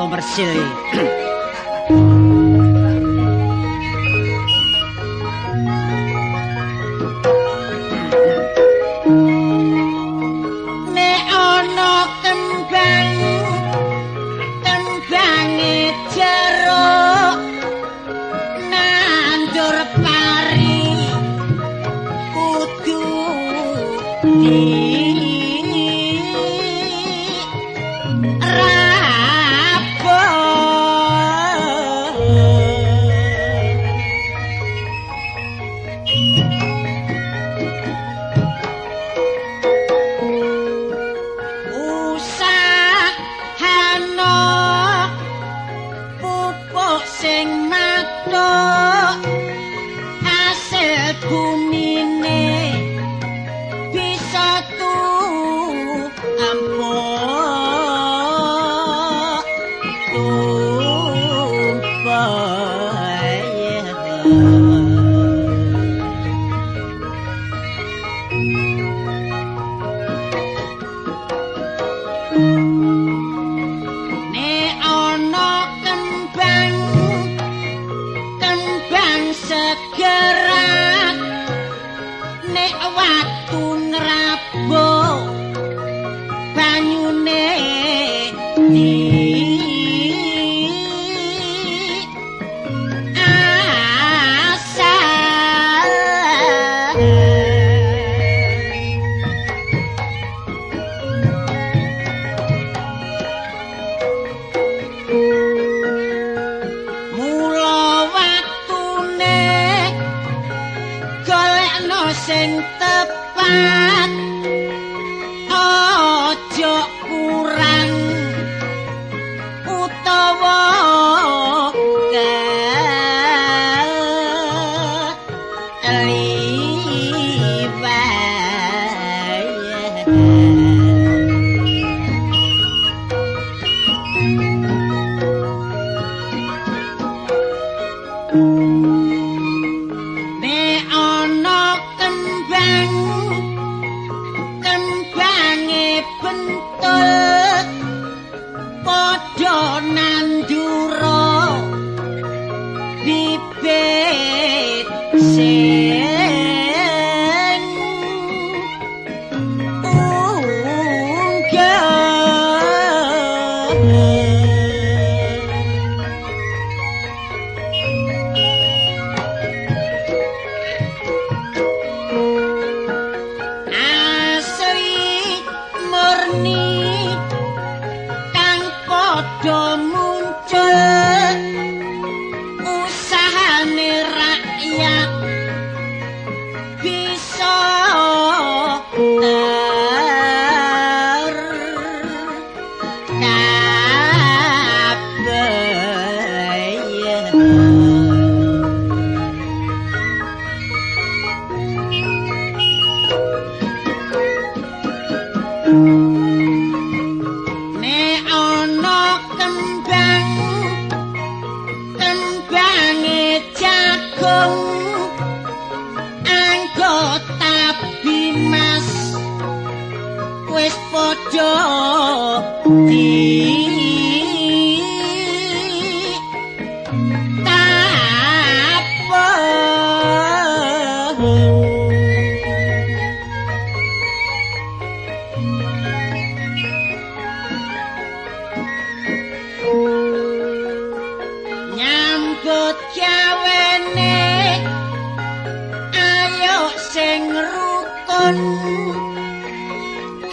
Komersil iki. Nek ana kembang kembange jeruk nandur pari kudu di sing tepat aja kurang utawa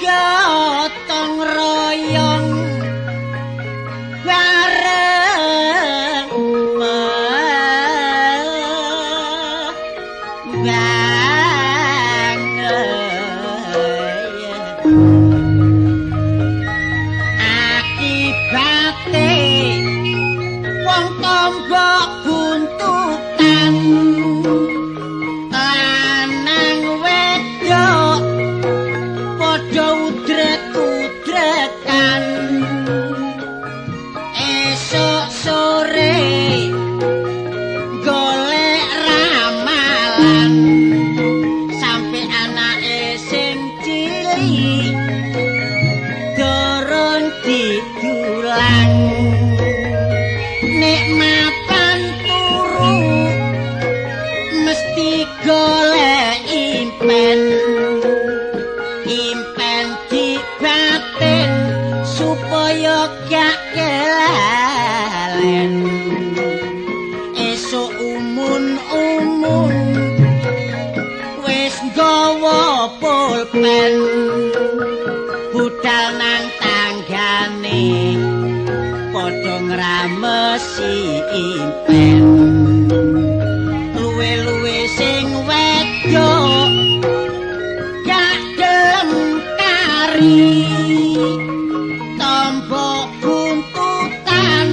gotong royong bareng akibate wong tombok buntutan lanang wedok padha udrek-udrekan esuk sore golek ramalan sampe anake sing cilik durung didulang. Padha ngramesi impen. Luwe-luwe sing wedok gak gelem kari. Tombo buntutan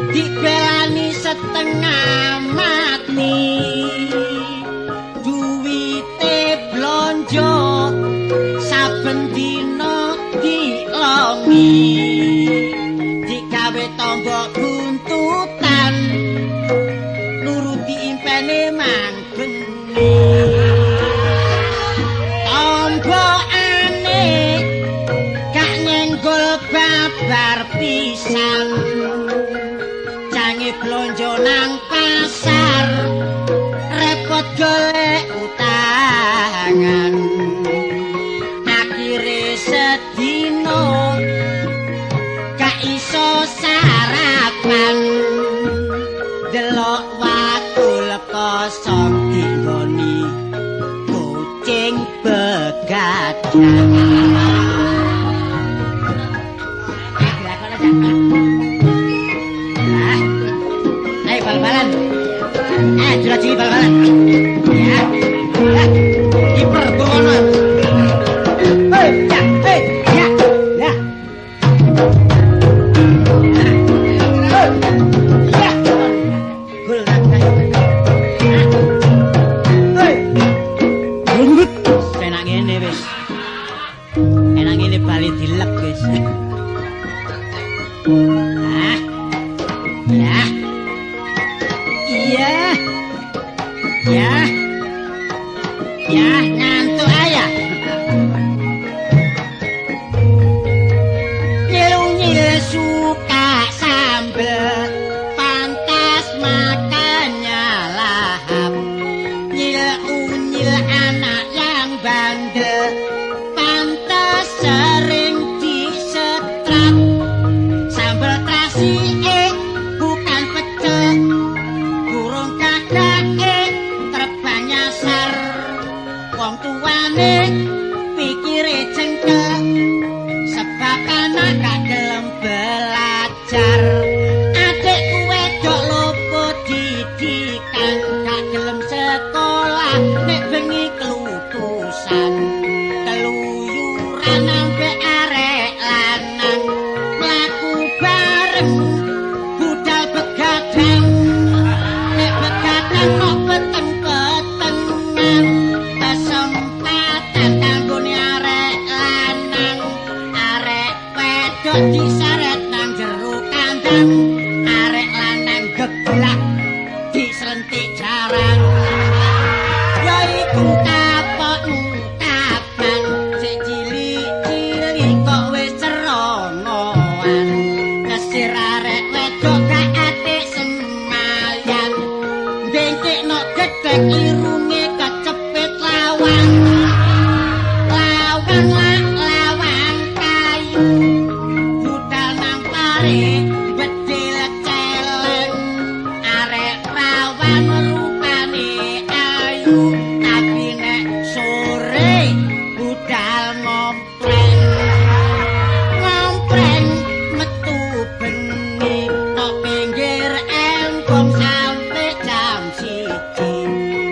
dibelani setengah mati. Duwite blonjo saben dina dilongi. Digawe tombo buntutan nuruti impene mang bengi. Tombo ane gak nyenggol babar pisan. Jange blonjo nang pasar repot golek utangan. Akhire sedina gak iso sarapan. Delok wakul kosong dinggoni kucing begadang. Ayo bal-balan. Jula-juli bal-balan. Ya. Kiper gono. Hei, ya, hei, ya. Ya. Hei. Ya. Gol nang. Hei. Enak ngene wis. Enak ngene bali dilek wis. Ah. Ya. Iya. Ya. Ya, ngantuk ayah. Nyil-nyil suka sambel, pantas makannya lahap. Nyil-unyil anak yang bandel, pantas sering disetrap. Sambel terasi bukan pecel, burung kakake terbang nyasar. Wong tuane pikire cengkel, sebab anak gak gelem belajar. Adikku wedok luput didikan, gak gelem sekolah nek bengi kelutusan. Keluyuran ambek arek lanang, mlaku bareng budal begadang. Nek begadang kok peteng-petengan, kesempatan kanggone arek lanang. Arek wedok diseret nang jero kandang, arek lanang geblak diselentik jarang. Ya iku kapokmu kapan, sik cilik-cilik kok wis cerongoan. Kesir arek wedok gak atik semayan, ndengkekno gedhek irunge kecepit lawang. Lawang lawang kayu, budal nang pare bedil celeng. Arek rawan rupane ayu, tapi nek sore budal ngompreng. Ngompreng metu bengi tok pinggir embong sampe jam 1.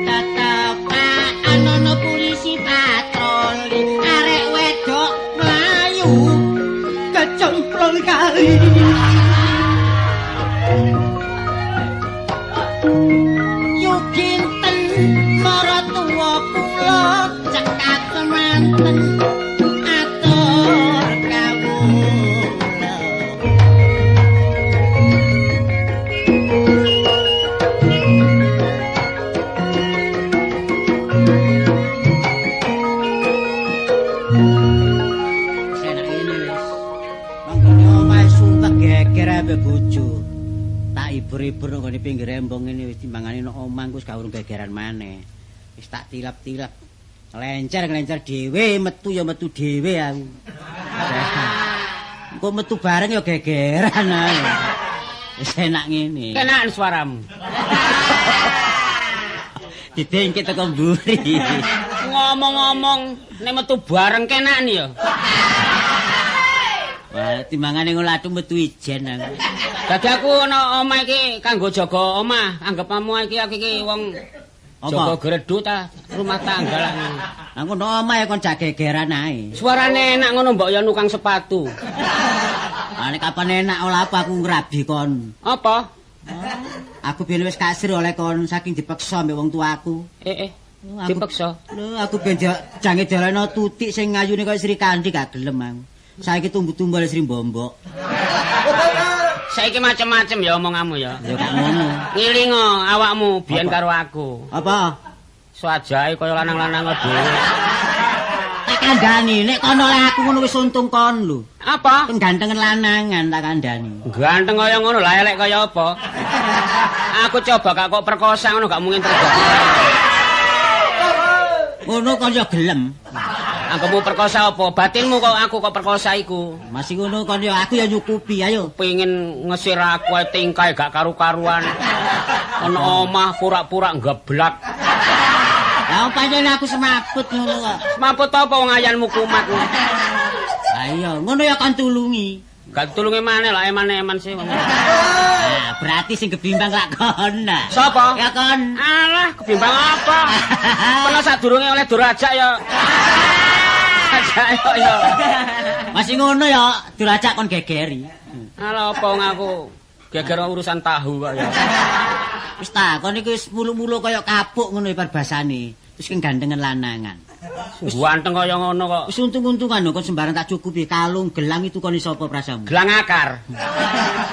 Tetepakan ana polisi patroli, arek wedok mlayu kecemplung kali. Yukinten maratuwa kula cekap semanten atur kawula. Enak ngene wis. Manggone omahe sumpek geger ambek bojo. Tak ibur-ibur nang nggone pinggir embong ngene wis timbangane nang omah wis gak urung gegeran maneh. Wis tak tilap-tilap. Nglencer-nglencer dhewe, metu ya metu dhewe aku. Engko metu bareng ya gegeran ae. Wis enak ngene. Kenakan suaramu. Didengke teko mburi. Ngomong-ngomong nek metu bareng kenakan ya. Wah, timbangane ngono atu metu ijen aku. Dadi aku ana omah iki kanggo jaga omah. Anggepamu iki aku iki wong jaga gredu ta rumah tangga lah. Aku nang omah ya kon jagegeran ae. Suarane enak ngono mbok ya nukang sepatu. Ah nek kapan enak ora apa aku ngrabi kon. Apa? Aku biyen wis kasir oleh kon saking dipeksa mbek wong tuaku. Dipeksa. Lho aku ben jange dalano tutik sing ngayune kaya Sri Kandi gak gelem aku. Saiki tumbu-tumbu oleh Sri Mbombok. Saiki macem-macem ya omonganmu ya. Ya gak ngono. Ngilingo awakmu biyen karo aku. Apa? Swajahe kaya lanang-lanang dhewe. Tak kandhani nek kono oleh aku ngono wis untung kon lho. Apa? Penggantengen lanangan tak kandhani. Ganteng kaya ngono lah elek kaya apa? Aku coba gak kok perkosa ngono gak mungkin terjadi. Ngono kon yo gelem. Anggepmu perkosa apa? Batinmu kok aku kok perkosa iku. Masih ngono kon yo aku yo nyukupi ayo. Pengin ngesir aku ae tingkae gak karu-karuan. Ana omah pura-pura geblak. Lah pancen aku semaput ngono kok. Semaput apa wong ayanmu kumat. Lah iya, ngono ya kon tulungi. Gak tulungi maneh lah eman-eman sih. Nah, berarti sing kebimbang lak kon. Sapa? Ya kon. Alah, kebimbang apa? Pernah sadurunge oleh durajak ya. Ajak ya. Masih ngono ya, durajak kon gegeri. Alah apa wong aku geger urusan tahu kok ya. Wis ta, kon iki wis mulu-mulu kaya kapuk ngono parbasane. Terus kenggantengen lanangan. Ganteng kaya ngono kok. Wis untung-untungan lho kon sembarang tak cukupi kalung, gelang itu kon iso apa prasamu? Gelang akar.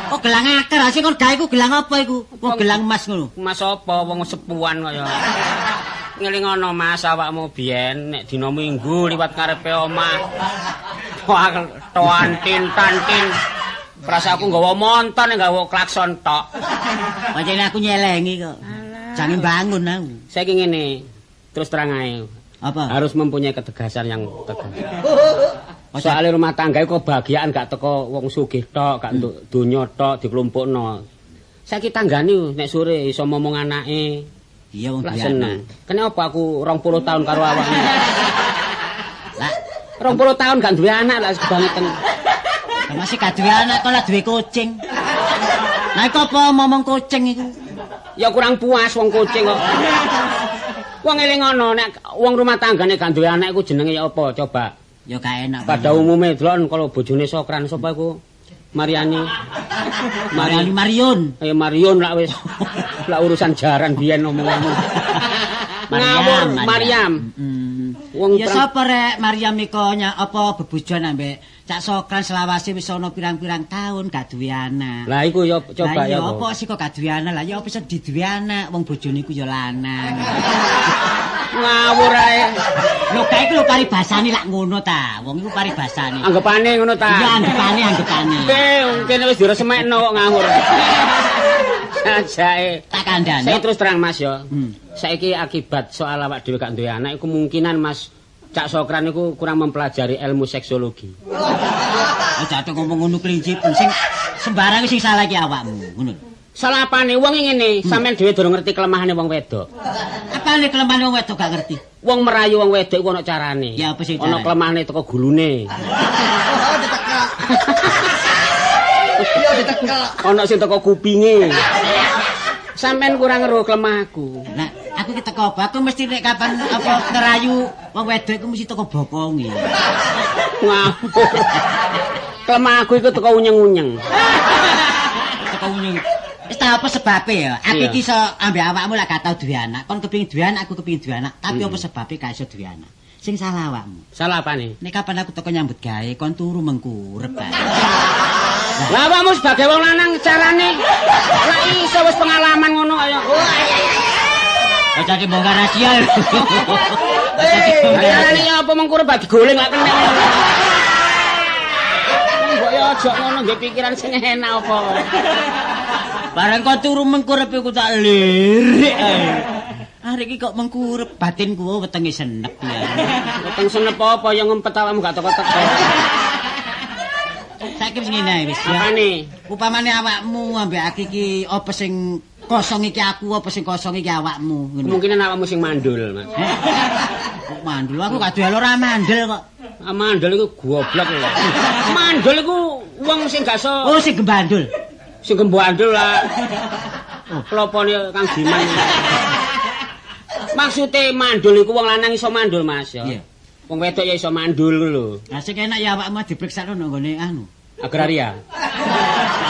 Oh, gelang akar. Sing kon gawe iku gelang apa iku? Wong gelang emas ngono. Emas apa wong sepuan kaya. Ngelingono Mas awakmu biyen nek dina Minggu liwat ngarepe omah. Toan tin tantin. Prasaku nggawa montor nek nggawa klakson tok. Pancen aku nyelengi kok. Jangan bangun aku. Saiki ngene, terus terang ae. Apa? Harus mempunyai ketegasan yang tegas. Soale rumah tangga iku kebahagiaan gak teko wong sugih tok, gak entuk donya tok diklumpukno. Saiki tanggane nek sore iso momong anake. Iya wong duwe anak. Kenapa aku 20 tahun karo awakmu? Lah, 20 tahun gak duwe anak lah kebangetan. Masih gak duwe anak kok lah duwe kucing. Lah iku apa momong kucing iku? Ya kurang puas wong kucing kok. Wong eling ngono nek wong rumah tanggane gak duwe anak iku jenenge ya apa coba? Ya gak enak. Pada umume delok kalau bojone Sokran sapa iku? Mariani. Mariani Marion. Ayo Marion lak wis. Lak urusan jaran biyen omonganmu. Ngawur Mariam. Wong ya sapa rek Mariam iku apa bebojoan ambek Cak Sokran selawase wis ana pirang-pirang taun gak duwe anak. Lah iku ya coba ya. Apa sih kok gak duwe anak? Lah ya apa iso diduwe anak wong bojone iku ya lanang. Ngawur ae. Lho kae iku lho paribasane lak ngono ta. Wong iku paribasane. Anggepane ngono ta. Iya anggepane anggepane. Kene wis diresemekno kok ngawur. Ajake tak kandhane. Saya terus terang Mas ya. Saiki akibat soal awak dhewe gak duwe anak iku kemungkinan Mas Cak Sokran iku kurang mempelajari ilmu seksologi. Aja ngomong ngono kelinci sing sembarang sing salah iki awakmu, ngono. Salah apane? Wong ngene, sampean dhewe durung ngerti kelemahane wong wedok. Apane kelemahane wong wedok gak ngerti? Wong merayu wong wedok iku ana carane. Ya apa sih carane? Ana kelemahane teko gulune. Oh, ditekek. Iya ditekek. Ana sing teko kupinge. Sampean kurang ngeruh kelemahku. Nah, aku ki teko apa? Aku mesti nek kapan apa ngerayu wong wedok iku mesti teko bokonge. Ngawur. Kelemahku iku teko unyeng-unyeng. Teko unyeng. Wis ta apa sebabe ya? Aku iki iso ambek awakmu lak gak tau duwe anak. Kon kepengin duwe anak, aku kepengin duwe anak. Tapi apa sebabe gak iso duwe anak? Sing salah awakmu. Salah apane? Nek kapan aku teko nyambut gawe, kon turu mengkurep ae. Lah awakmu sebagai wong lanang carane lah iso wis pengalaman ngono kaya. Aja dibongkar rahasia. Carane ya apa mengkurep bagi goleng lak kena. Mbok ya aja ngono nggih pikiran sing enak apa. Bareng kok turu mengkurep iku tak lirik ae. Arek iki kok mengkurep batinku wetenge senep ya. Weteng senep apa ya ngempet awakmu gak teko-teko. Saiki wis ngene ae wis ya. Apane? Upamane awakmu ambek aku iki apa sing kosong iki aku apa sing kosong iki awakmu ngono. Kemungkinan awakmu sing mandul, Mas. Kok mandul? Aku gak duwe ora mandul kok. Ah, mandul iku goblok lho. Mandul iku Wong sing gak iso. Oh, sing gembandul. Sing gembandul lah. Klopone Kang Diman. Maksude mandul iku wong lanang iso mandul, Mas ya. Iya. Wong wedok ya iso mandul lho. Lah sing enak ya awakmu diperiksa nang nggone anu. Agraria.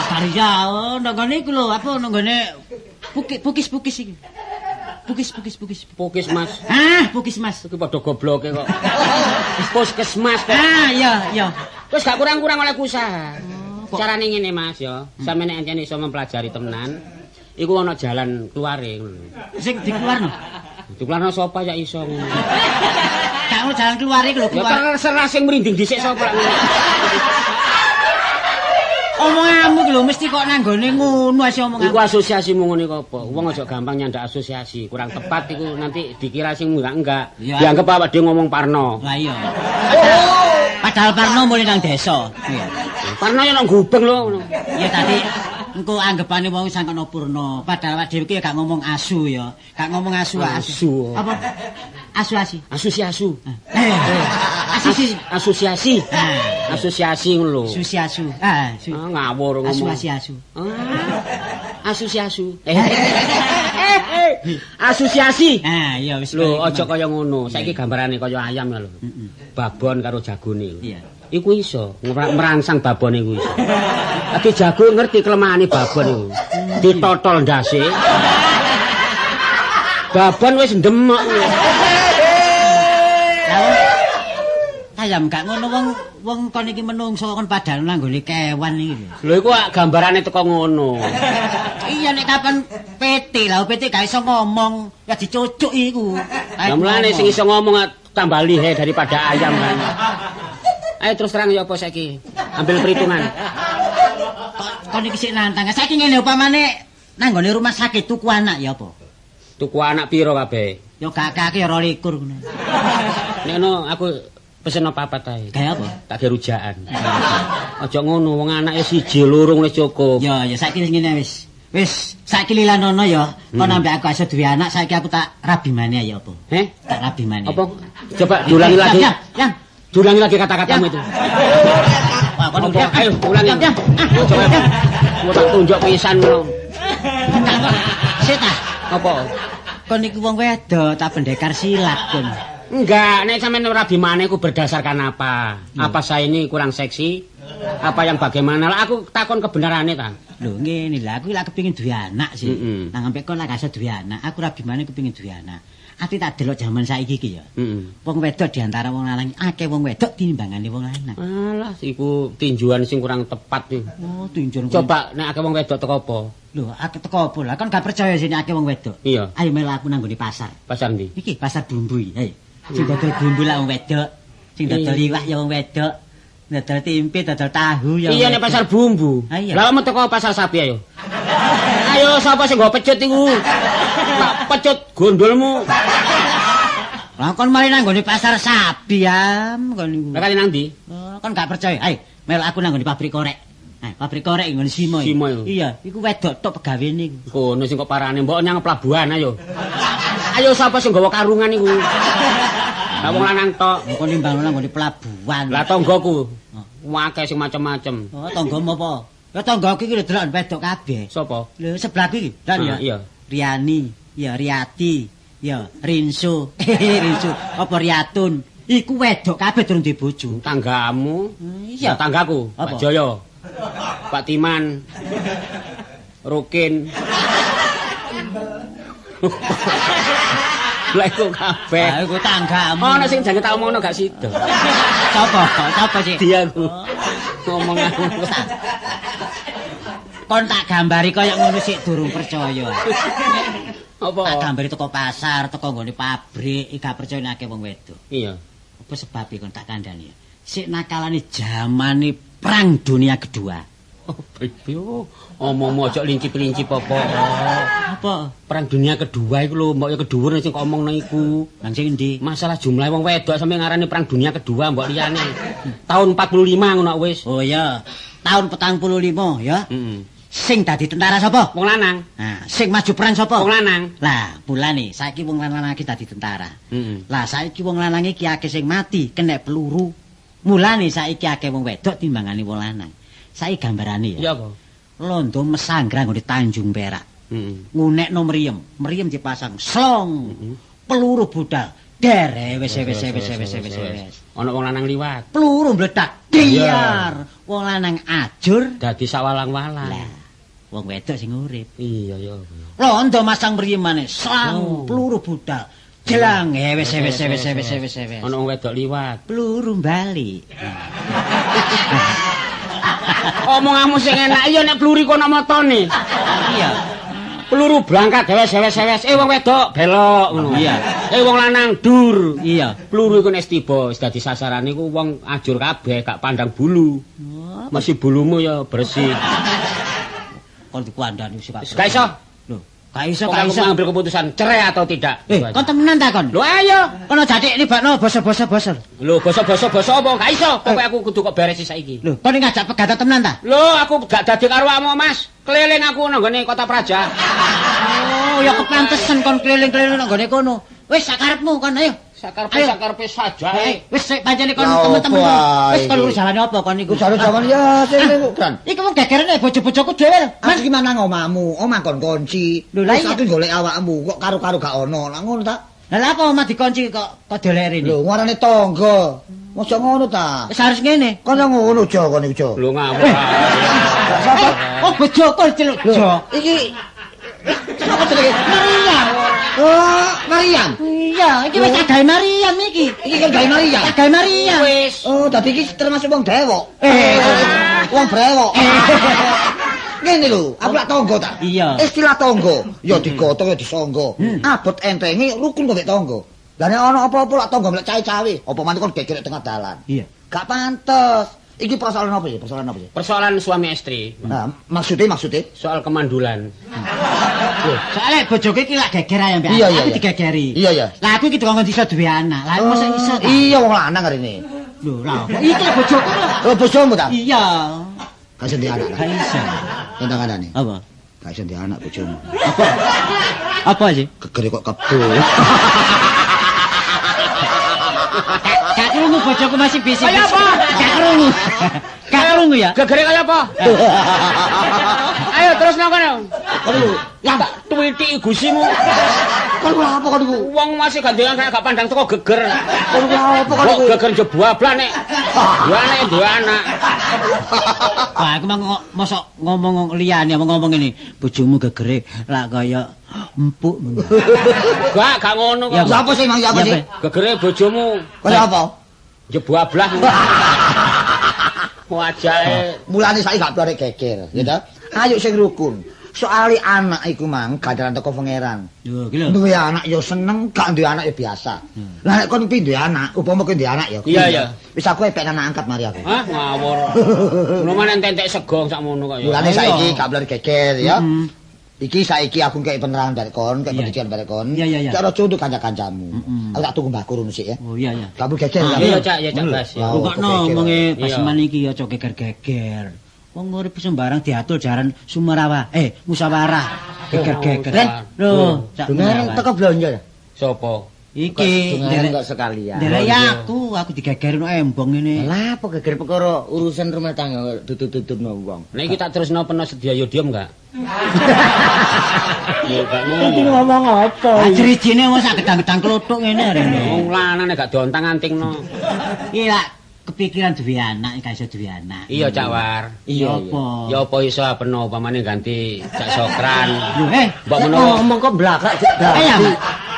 Agraria, oh nang nggone iku lho, apa nang nggone pukis-pukis iki. Pukis. Pukis, Mas. Ah, pukis, Mas. Iki padha gobloke kok. Puskesmas kok. Ah, iya, iya. Wis gak kurang-kurang oleh usaha. Carane ngene, Mas ya. Sampe nek ancene iso mempelajari temenan, iku ana jalan keluare ngono. Sing dikeluarno. Dikeluarno sapa ya iso ngono. Gak ono jalan keluare iku lho, Ya keluar. terserah sing mrinding dhisik sapa lak ngono. Omonganmu iki lho mesti kok nang nggone ngono ae omonganmu. Iku asosiasimu ngono iku apa? Wong aja gampang nyandak asosiasi, kurang tepat iku nanti dikira sing enggak-enggak. Iya. Dianggep awak dhewe ngomong Parno. Lah iya. Padahal Parno mulih nang desa. Iya. Parno ya nang gubeng lho ngono. Ya tadi engko anggepane wong sangkana purna. Padahal awak dhewe iki ya gak ngomong asu ya. Gak ngomong asu Asu. Apa? Asu asi. Asosiasu. Asisi. Asosiasi. Asosiasi ngono lho. Susi asu. Ah, su. Ah, ngawur ngomong. Asu asi asu. Ah, asosiasu. Asosiasi. Ah, iya wis. Lho, aja kaya ngono. Saiki gambarane kaya ayam ya lho. Babon karo jagone. Iya. Iku iso merangsang babon iku iso. Dadi jago ngerti kelemahane babon iku. Ditotol ndase. Babon wis ndemok. Ayam gak ngono wong wong kon iki menungso kon padahal nang nggone kewan iki lho. Lho iku gambarane teko ngono. Iya nek kapan PT lah PT gak iso ngomong ya dicucuk iku. Lah mulane sing iso ngomong tambah lihe daripada ayam kan. Ayo terus terang ya apa saiki? Ambil perhitungan. Kon iki sik nantang. Saiki ngene upamane nang nggone rumah sakit tuku anak ya apa? Tuku anak piro kabeh? Ya gak akeh ya 22 ngono. Nek ngono aku pesen papat ae. Gawe apa? Tak ge rujakan. Aja ngono, wong anake siji loro wis cukup. Ya ya saiki wis ngene wis. Wis saiki lilanono ya. Kon ambek aku iso duwe anak saiki aku tak rabi maneh ya apa? Heh? Tak rabi maneh. Apa? Coba diulangi lagi. Yang, yang. Diulangi lagi kata-katamu itu. Wah, kon Apa? Ayo ulangi. Yang, yang. Coba. Mau tak tunjuk pisan ngono. Sik ta. Apa? Kon iku wong wedok tak pendekar silat kon. Enggak, nek sampean rabi maneh iku berdasarkan apa? Apa saya ini kurang seksi? Apa yang bagaimana? Lah aku takon kebenarane ta. Lho ngene lho, aku lak kepengin duwe anak sih. Mm-mm. Nang ambek kon lak gak iso duwe anak, aku rabi maneh kepengin duwe anak. Ati tak delok jaman saiki iki ya. Wong wedok di antara wong lanang akeh wong wedok tinimbangane wong lanang. Alah, iku tinjuan sing kurang tepat iki. Oh, tinjuan. Coba nek akeh wong wedok teko apa? Lho, akeh teko apa? Lah kon gak percaya sing akeh wong wedok. Iya. Ayo melu aku nang nggone pasar. Pasar ndi? Iki pasar bumbu iki. Ayo. Sing dodol bumbu lak wong wedok, sing dodol iwak ya wong wedok, dodol tempe, dodol tahu ya. Iya nek pasar bumbu. Lah mau teko pasar sapi ayo. Ayo sapa sing nggo pecut iku? Tak pecut gondolmu. Lah kon mari nang nggone pasar sapi ya, kon iku. Lah kali nang ndi? Oh, kon gak percaya. Ayo, melu aku nang nggone pabrik korek. Nah, pabrik korek nggone Simo. Simo iku. Iya, iku wedok tok pegawene iku. Kono sing kok parane mbok nyang pelabuhan ayo. Ayo sapa sing nggawa karungan iku? Lah wong lanang tok. Kon nimbang nang nggone pelabuhan. Lah tanggoku. Akeh sing macem-macem. Oh, tanggomu apa? Ya tanggoku iki lho delok wedok kabeh. Sapa? Lho sebelahku iki, lho ya. Iya. Riani, ya Riati, ya Rinso. Rinso, apa Riatun? Iku wedok kabeh durung duwe bojo. Tanggamu? Iya. Tanggaku, Pak Jaya. Pak Timan. Rukin. Lah iku kabeh. Lah iku tanggamu. Ono sing jange tak omongno gak sida. Sapa? Sapa sih? Dia aku. Ngomong aku. Kon tak gambari kaya ngono sik durung percaya. Apa? Tak gambari teko pasar, teko nggone pabrik, iki gak percaya nek wong wedok. Iya. Apa sebabe kon tak kandhani ya? Sik nakalane jamane Perang Dunia Kedua. Oh, yo, omongmu aja lincip-lincip apa. Apa? Perang Dunia Kedua iku lho, mbok yo kedhuwur sing kok omongno iku. Nang sing endi? Masalah jumlah wong wedok sampe ngarani Perang Dunia Kedua mbok liyane. Tahun 45 ngono wis. Oh iya, tahun 45 ya. Heeh. Sing dadi tentara sapa? Wong lanang. Nah, sing maju perang sapa? Wong lanang. Lah, mulane saiki wong lanang iki dadi tentara. Heeh. Lah saiki wong lanang iki akeh sing mati kena peluru. Mulane saiki akeh wong wedok timbangane wong lanang. Saiki gambarane ya. Iya apa? Londo mesanggrang nggone Tanjung Perak. Heeh. Ngunekno mriyem, mriyem dipasang slong. Peluru budal. Der wis wis wis wis wis wis. Ana wong lanang liwat. Peluru mledak. Diar. Wong lanang ajur dadi sawalang-walang. Lah, wong wedok sing urip. Iya ya. Londo masang mriyem maneh, slang peluru budal. Jelang wis wis wis wis wis wis. Ana wong wedok liwat. Peluru bali. Omonganmu sing enak ya nek peluru iku ana matane. Iya. Peluru berangkat dewes-dewes. Wong wedok belok ngono. Iya. Wong lanang dur. Iya. Peluru iku nek tiba wis dadi sasarane iku wong ajur kabeh gak pandang bulu. Masih bulumu ya bersih. Kon dikuandani wis gak iso. Lho, gak iso, gak iso ngambil keputusan cerai atau tidak. Kon temenan ta kon? Lho ayo. Kono jadik nibakno basa-basa basa. Lho basa-basa basa apa gak iso. Pokoke aku kudu kok beresi saiki. Lho, kon ngajak pegatan temenan ta? Lho, aku gak dadi karo awakmu, Mas. Keliling aku nang nggone Kota Praja. Oh, ya kepantesan kon keliling-keliling nang nggone kono. Wis sakarepmu kon ayo. Sakarep-sakarep saja. Wis sik pancene kon temen-temen. Wis kon urus jawane apa kon iku? Urus jawane ya sing kok, Gran. Iki wong gegerane bojo-bojoku dhewe lho. Mas iki manang omahmu, omah kon kunci. Lho lah aku golek awakmu kok karo-karo gak ono. Lah ngono ta? Lah lha apa omah dikunci kok kok dolere ini? Lho ngarane tangga. Mosok ngono ta? Wis harus ngene. Kon ngono jo kon iku jo. Lho ngawur. Oh bojoku celuk jo. Iki apa jenenge? Mariam. Oh, Mariam. Iya, iki wis gawe Mariam iki. Iki kan gawe Mariam. Gawe Mariam. Wis. Oh, dadi iki termasuk wong dewok. Wong brewok. Ngene lho, aku lak tangga ta. Iya. Istilah tangga, ya digotong ya disangga. Abot entenge rukun kok mek tangga. Lah nek ana apa-apa lak tangga mlek cawe-cawe, apa maneh kon geger tengah dalan. Iya. Gak pantes. Iki persoalan apa ya? Persoalan apa ya? Persoalan suami istri. Nah, maksudnya? Soal kemandulan. Soale bojoku iki lak geger ae mbek aku digegeri. Iya, iya. Lah aku iki dikon iso duwe anak. Lah mosok iso ta? Iya wong lanang arene. Lho, lah apa? Iki lho bojoku lho. Lho bojomu ta? Iya. Gak iso duwe anak. Gak iso. Tentang kandhane. Apa? Gak iso duwe anak bojomu. Apa? Apa sih? Gegere kok kebo. Gak krungu bojoku masih bisik. Kaya apa? Gak krungu. Gak krungu ya? Gegere kaya apa? Ayo terus nang kono. Lah tak twitiki gusimu. Kon apa kon iku? Wong masih gandengan gak pandang teko geger. Kon apa kon iku? Geger jebablah nek. Dua anak dua anak. Wah, aku mang mosok ngomong liyane ngomong ngene. Bojomu gegere lak kaya empuk ngono. Gak ngono kok. Lah apa sih mang apa sih? Gegere bojomu kaya apa? Jebablah. Wajahe. Mulane saiki gak perlu geger, ya ta? Ayo sing rukun. Soale anak iku mang ganjaran teko pangeran. Lho, iki lho. Duwe anak ya seneng, gak duwe anak ya biasa. Lah nek kon piye duwe anak, upama kowe duwe anak ya. Iya, iya. Wis aku epek anak angkat mari aku. Hah, ngawur. Ngono maneh entek sego sakmono kok ya. Mulane saiki gak perlu geger ya. Iki saiki aku kei penerangan dari kon, kei pendidikan dari kon. Iya. Cara contoh kanca-kancamu. Aku tak tunggu mbahku rono sik ya. Oh iya iya. Gak perlu geger. Iya, Cak, ya Cak Bas. Rungokno omonge Basman iki aja geger-geger. Wong urip sembarang diatur jaran sumerawa. Musyawarah. Geger-geger. Lho, Cak. Dengar teko blonjo ya? Sopo? Iki nderek kok sekalian. Nderek aku digeger no embong ngene. Lah apa geger perkara urusan rumah tangga tutut-tututno wong. Nek iki tak terusno peno sedia yo diem gak? Yo gak Iki ngomong apa? Jerijine wong sak gedang-gedang klothok ngene arene. Wong lanang nek gak diontang-antingno. Iki lak kepikiran duwe anak, gak iso duwe anak. Iya, Cak War. Iya apa? Ya apa iso peno upamane ganti Cak Sokran. Lho, mbok menawa ngomong kok blakak Cak. Ayo,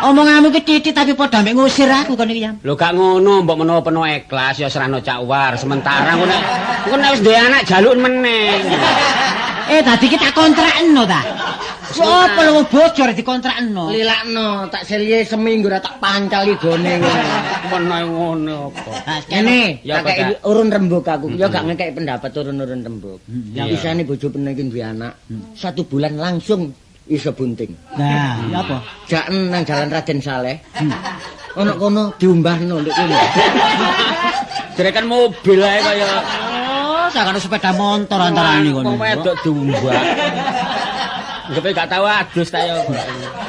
omonganmu ki titik tapi padha ambek ngusir aku kon iki, Yam. Lho gak ngono, mbok menawa peno ikhlas ya serahno Cak War. Sementara engko nek engko nek wis duwe anak jaluk meneh. Dadi ki tak kontrakno ta. Sopo lho wong bojo arep dikontrakno? Lilakno, tak selie seminggu ora tak pancali gone ngono. Menoe ngono apa. Ngene, Ya, tak kei urun rembug aku. Ya gak ngekeki pendapat urun-urun rembug. Isane bojo peno iki duwe anak, 1 bulan langsung iso bunting. Nah, ya apa? Jaken nang Jalan Raden Saleh. Ono kono diumbahno ndek kono. Jerekan mobil ae kaya oh, sakano sepeda motor antarane kono. Wong wedok diumbah. Anggepe gak tau adus ta ya.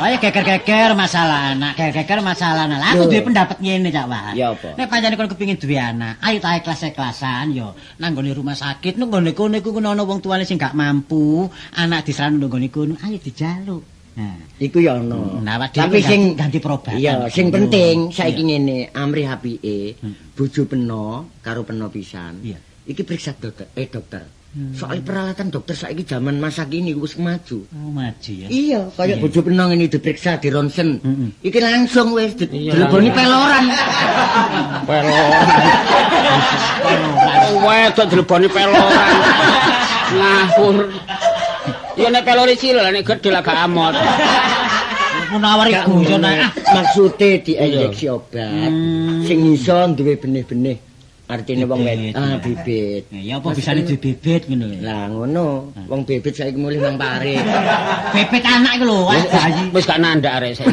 Ayo geger-geger masalah anak, geger-geger masalah anak. Lah aku duwe pendapat ngene, Cak Wan. Ya apa? Nek pancen kon kepengin duwe anak, ayo ta ikhlas-ikhlasan ya nang nggone rumah sakit, nang nggone kono iku ana wong tuane sing gak mampu, anak diserahno nang nggone kono, ayo dijaluk. Nah, iku ya ono. Nah, tapi sing ganti perobatan. Iya, sing penting saiki ngene, amrih apike, bojo peno karo peno pisan. Iki periksa dokter, dokter. Soal peralatan dokter saiki zaman masa kini wis maju. Oh, maju ya. Iya, kaya bojo peno ngene diperiksa di ronsen. Iki langsung wis dileboni peloran. Peloran. Wedok dileboni peloran. Ngawur. Ya nek pelore cilik lah nek gedhe lah gak amot. Munawar guyon ae. Maksude diinjeksi obat sing iso duwe benih-benih. Artine wong wedok bibit. Ya apa bisane duwe bibit ngono lho. Lah ngono, wong bibit saiki mulih nang pare. Bibit anak iku lho, bayi. Wis gak nandak arek saiki.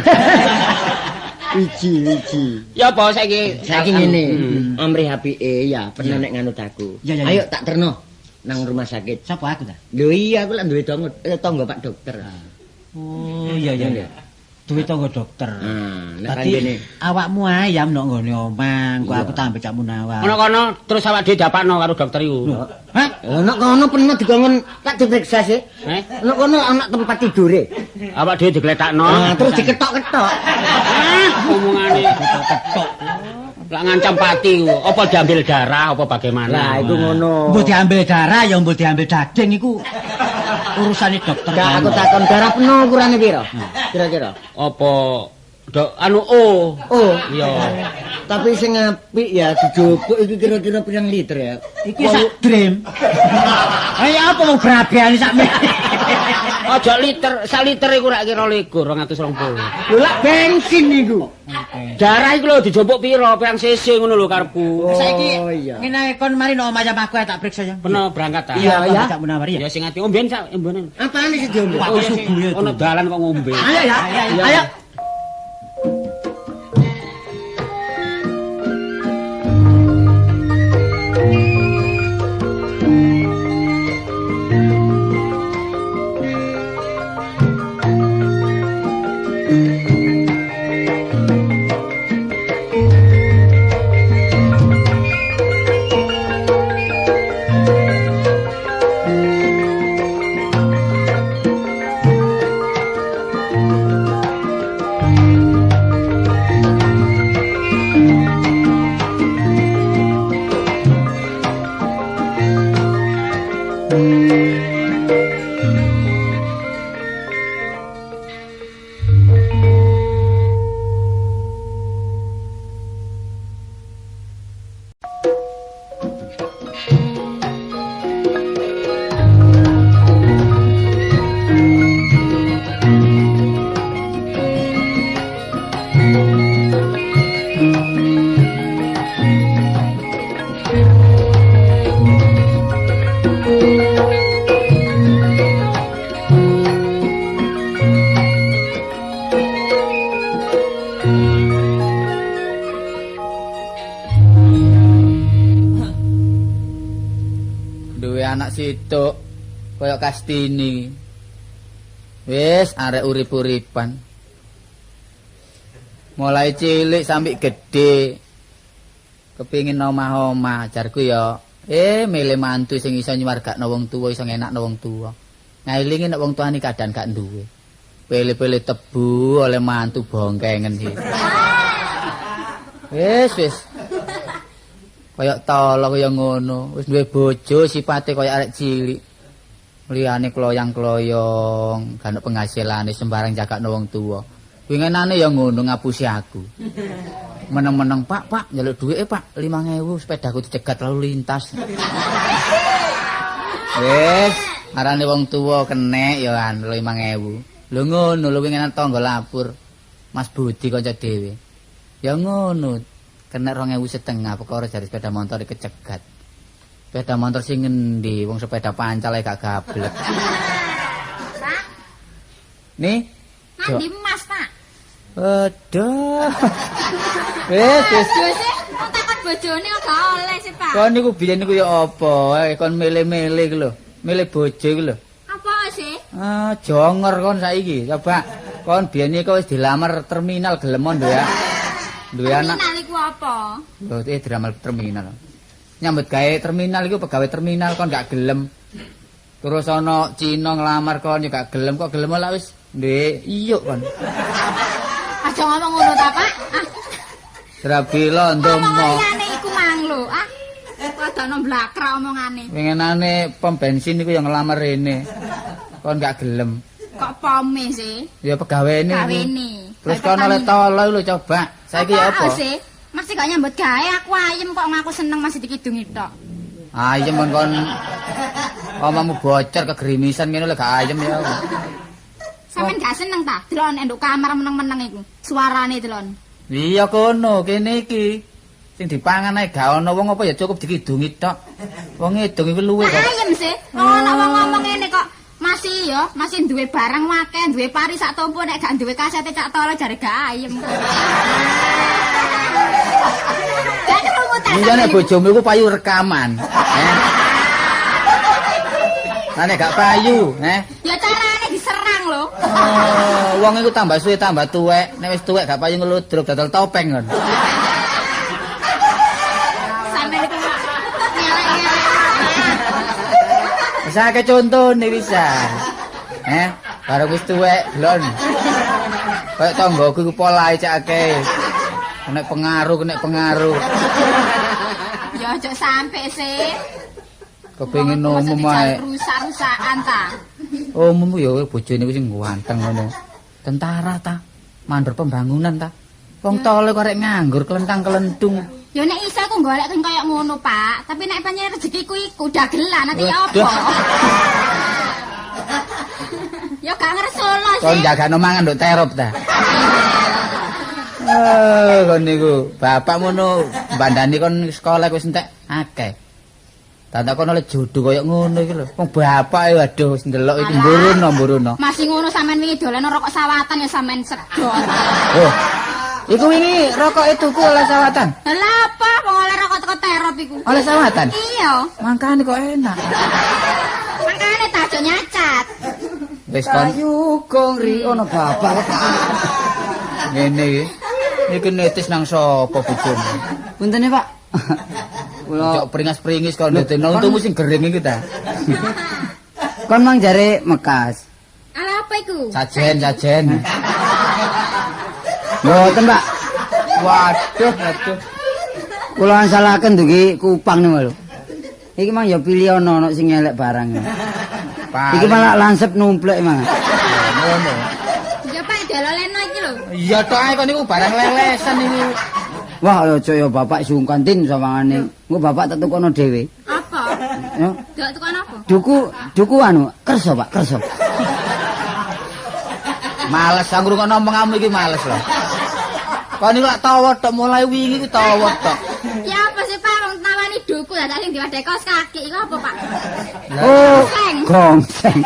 Iji-iji. Ya apa saiki? Saiki ngene, amrih apike ya pernah nek nganut aku. Ayo tak terno nang rumah sakit. Sapa aku ta? Lho iya aku lak duwe tangga Pak Dokter. Oh iya iya. Duwe tangga dokter. Nah, dadi awakmu ayam nok nggone omah, engko aku tambah Cak Munawar. Ono kono terus awak dhewe dapakno karo dokter iku. Hah? Ono kono pernah dikongkon tak diperiksa sih. Ono kono ana tempat tidure. Awak dhewe digletakno. Nah, terus diketok-ketok. Ah, omongane diketok-ketok. Lah ngancam pati ku, apa diambil darah apa bagaimana? Lah iku ngono. Mbok diambil darah ya mbok diambil daging iku urusane dokter. Gak aku takon darah peno ukurane piro? Kira-kira. Apa dok anu O. O. Iya. Tapi sing apik ya dijupuk iki kira-kira pirang liter ya? Iki sak dream. Ayo apa mau brabeane sak meneh. Aja liter, sak liter iku rak kira 220. Lho lak bensin iku. Darah iku lho dijupuk piro, pirang cc ngono lho karepku. Saiki ngene ae kon mari nang omah aku tak periksa ya. Peno berangkat ta? Iya, ya. Cak Munawar ya. Ya sing ati omben sak ombenan. Apane sing diombe? Oh, subuh ya. Ono dalan kok ngombe. Ayo ya. Ayo. Situk kaya Kastini. Wis arek urip-uripan. Mulai cilik sampai gede. Kepingin omah-omah jarku ya. Milih mantu sing iso nyuwargakno wong tuwa, iso ngenakno wong tuwa. Ngailingi nek wong tuane kadang gak duwe. Pele-pele tebu oleh mantu bongkengen iki. Wis wis. Kaya tolo kaya ngono, wis duwe bojo sipate kaya arek cilik. Liyane kloyang-kloyong, gak ono penghasilane sembarang jagakno wong tuwa. Winginane ya ngono ngapusi aku. Meneng-meneng, Pak, Pak, njaluk dhuwite, Pak, 5.000 sepedaku dicegat lalu lintas. Wis, arane wong tuwa kenek ya an 5.000. Lho ngono lho winginane tangga lapur. Mas Budi kanca dhewe. Ya ngono. Kena 2.500 perkara jare sepeda motor kecegat. Sepeda motor sing ngendi wong sepeda pancal ae gak gablek. Pak. Nih. Nang Mas, Pak. Aduh. Wis wis. Kok takon bojone kok gak oleh sih, Pak. Kon niku biyen niku ya apa? Kon milih-milih iku lho. Milih bojo iku lho. Apa sih? Ah, jonger kon saiki. Coba kon biyen iki wis dilamar terminal gelem duwe. Duwe anak. Terminal iku apa? Lho, dilamar terminal. Nyambut gawe terminal iku pegawai terminal kon gak gelem. Terus ana Cina nglamar kon ya gak gelem, kok gelem lah wis duwe iyuk kon. Aja ngomong ngono ta, Pak. Ah. Drabi londo mo. Omongane iku mang lho. Ah. Wadakno mblakrak omongane. Winginane pom bensin iku yang nglamar rene. Kon gak gelem. Kok pome sih? Ya pegawene. Pegawene. Terus kon oleh tolo lho coba. Saiki ya apa? Sih? Masih gak nyambut gawe aku ayem kok ngaku seneng masih dikidungi tok. Ayem kon omamu bocor kegerimisan ngene lho gak ayem ya. Sampeyan gak seneng ta? Delok nek nduk kamar meneng-meneng iku. Suarane delon. Iya kono, kene iki. Sing dipangan ae gak ana wong apa ya cukup dikidungi tok. Wong ngidung iku luwe kok. Ayem sih. Ana wong ngomong ngene kok masih ya, masih duwe barang akeh, duwe pari sak tompo nek gak duwe kasete cak tolo jare gak ayem. Gak krungu ta. Iya nek bojomu iku payu rekaman. Lah nek gak payu, Ya carane diserang lho. Oh, wong iku tambah suwe tambah tuwek, nek wis tuwek gak payu ngeludruk dodol topeng kon. Sampe niku ngelek-ngelek. Wis akeh contone pisan. Bareng wis tuwek blon. Kayak tanggoku iku polahe cak akeh. Kena pengaruh, kena pengaruh. Ya aja sampe sih. Kepengin umum ae. Rusak-rusakan ta. Umum ya bojone kuwi sing ganteng ngono. Tentara ta, mandor pembangunan ta. Wong tole kok arek nganggur kelentang-kelentung. Ya nek iso aku golek sing kaya ngono, Pak. Tapi nek pancen rezekiku iku dagelan nanti ya apa? Ya gak ngersolo sih. Kon jagano mangan nduk terop ta. Kon niku bapak ngono bandani kon sekolah wis entek akeh. Tanda kono oleh jodoh kaya ngono iki lho. Wong bapak e waduh wis ndelok iki mburuno. Masih ngono sampean wingi dolen rokok sawatan ya sampean sedot. Oh. Iku wingi rokoke tuku oleh sawatan. Lha apa wong oleh rokok teko terop iku? Oleh sawatan? Iya. Mangkane kok enak. Mangkane ta aja nyacat. Wis kon Ayu gong ri ono bapak. Ngene iki. Iki netis nang sapa bojomu? Puntene, Pak. Kula cok pringas-pringis kon ndeteno untumu sing gering iki ta. Kon mang jare mekas. Ala apa iku? Sajen, sajen. Mboten, Pak. Waduh, waduh. Kula ansalaken dugi Kupang niku lho. Iki mang ya pilih ana sing elek barang. Iki malah langsep numplek mang. Ngono. Ya Pak deloleno iki lho. Iya tok ae kon niku barang lelesan niku. Wah, aja ya bapak sungkan tin sawangane. Engko bapak tak tukono dhewe. Apa? Ya. Dok tukono apa? Duku anu, kersa Pak, kersa. Males aku ngrungokno omonganmu iki males lho. Kon niku lak tawa tok mulai wingi iki tawa tok. Ya apa sih Pak wong nawani duku dadak sing diwadhe kaos kaki iku apa Pak? Oh, gongseng.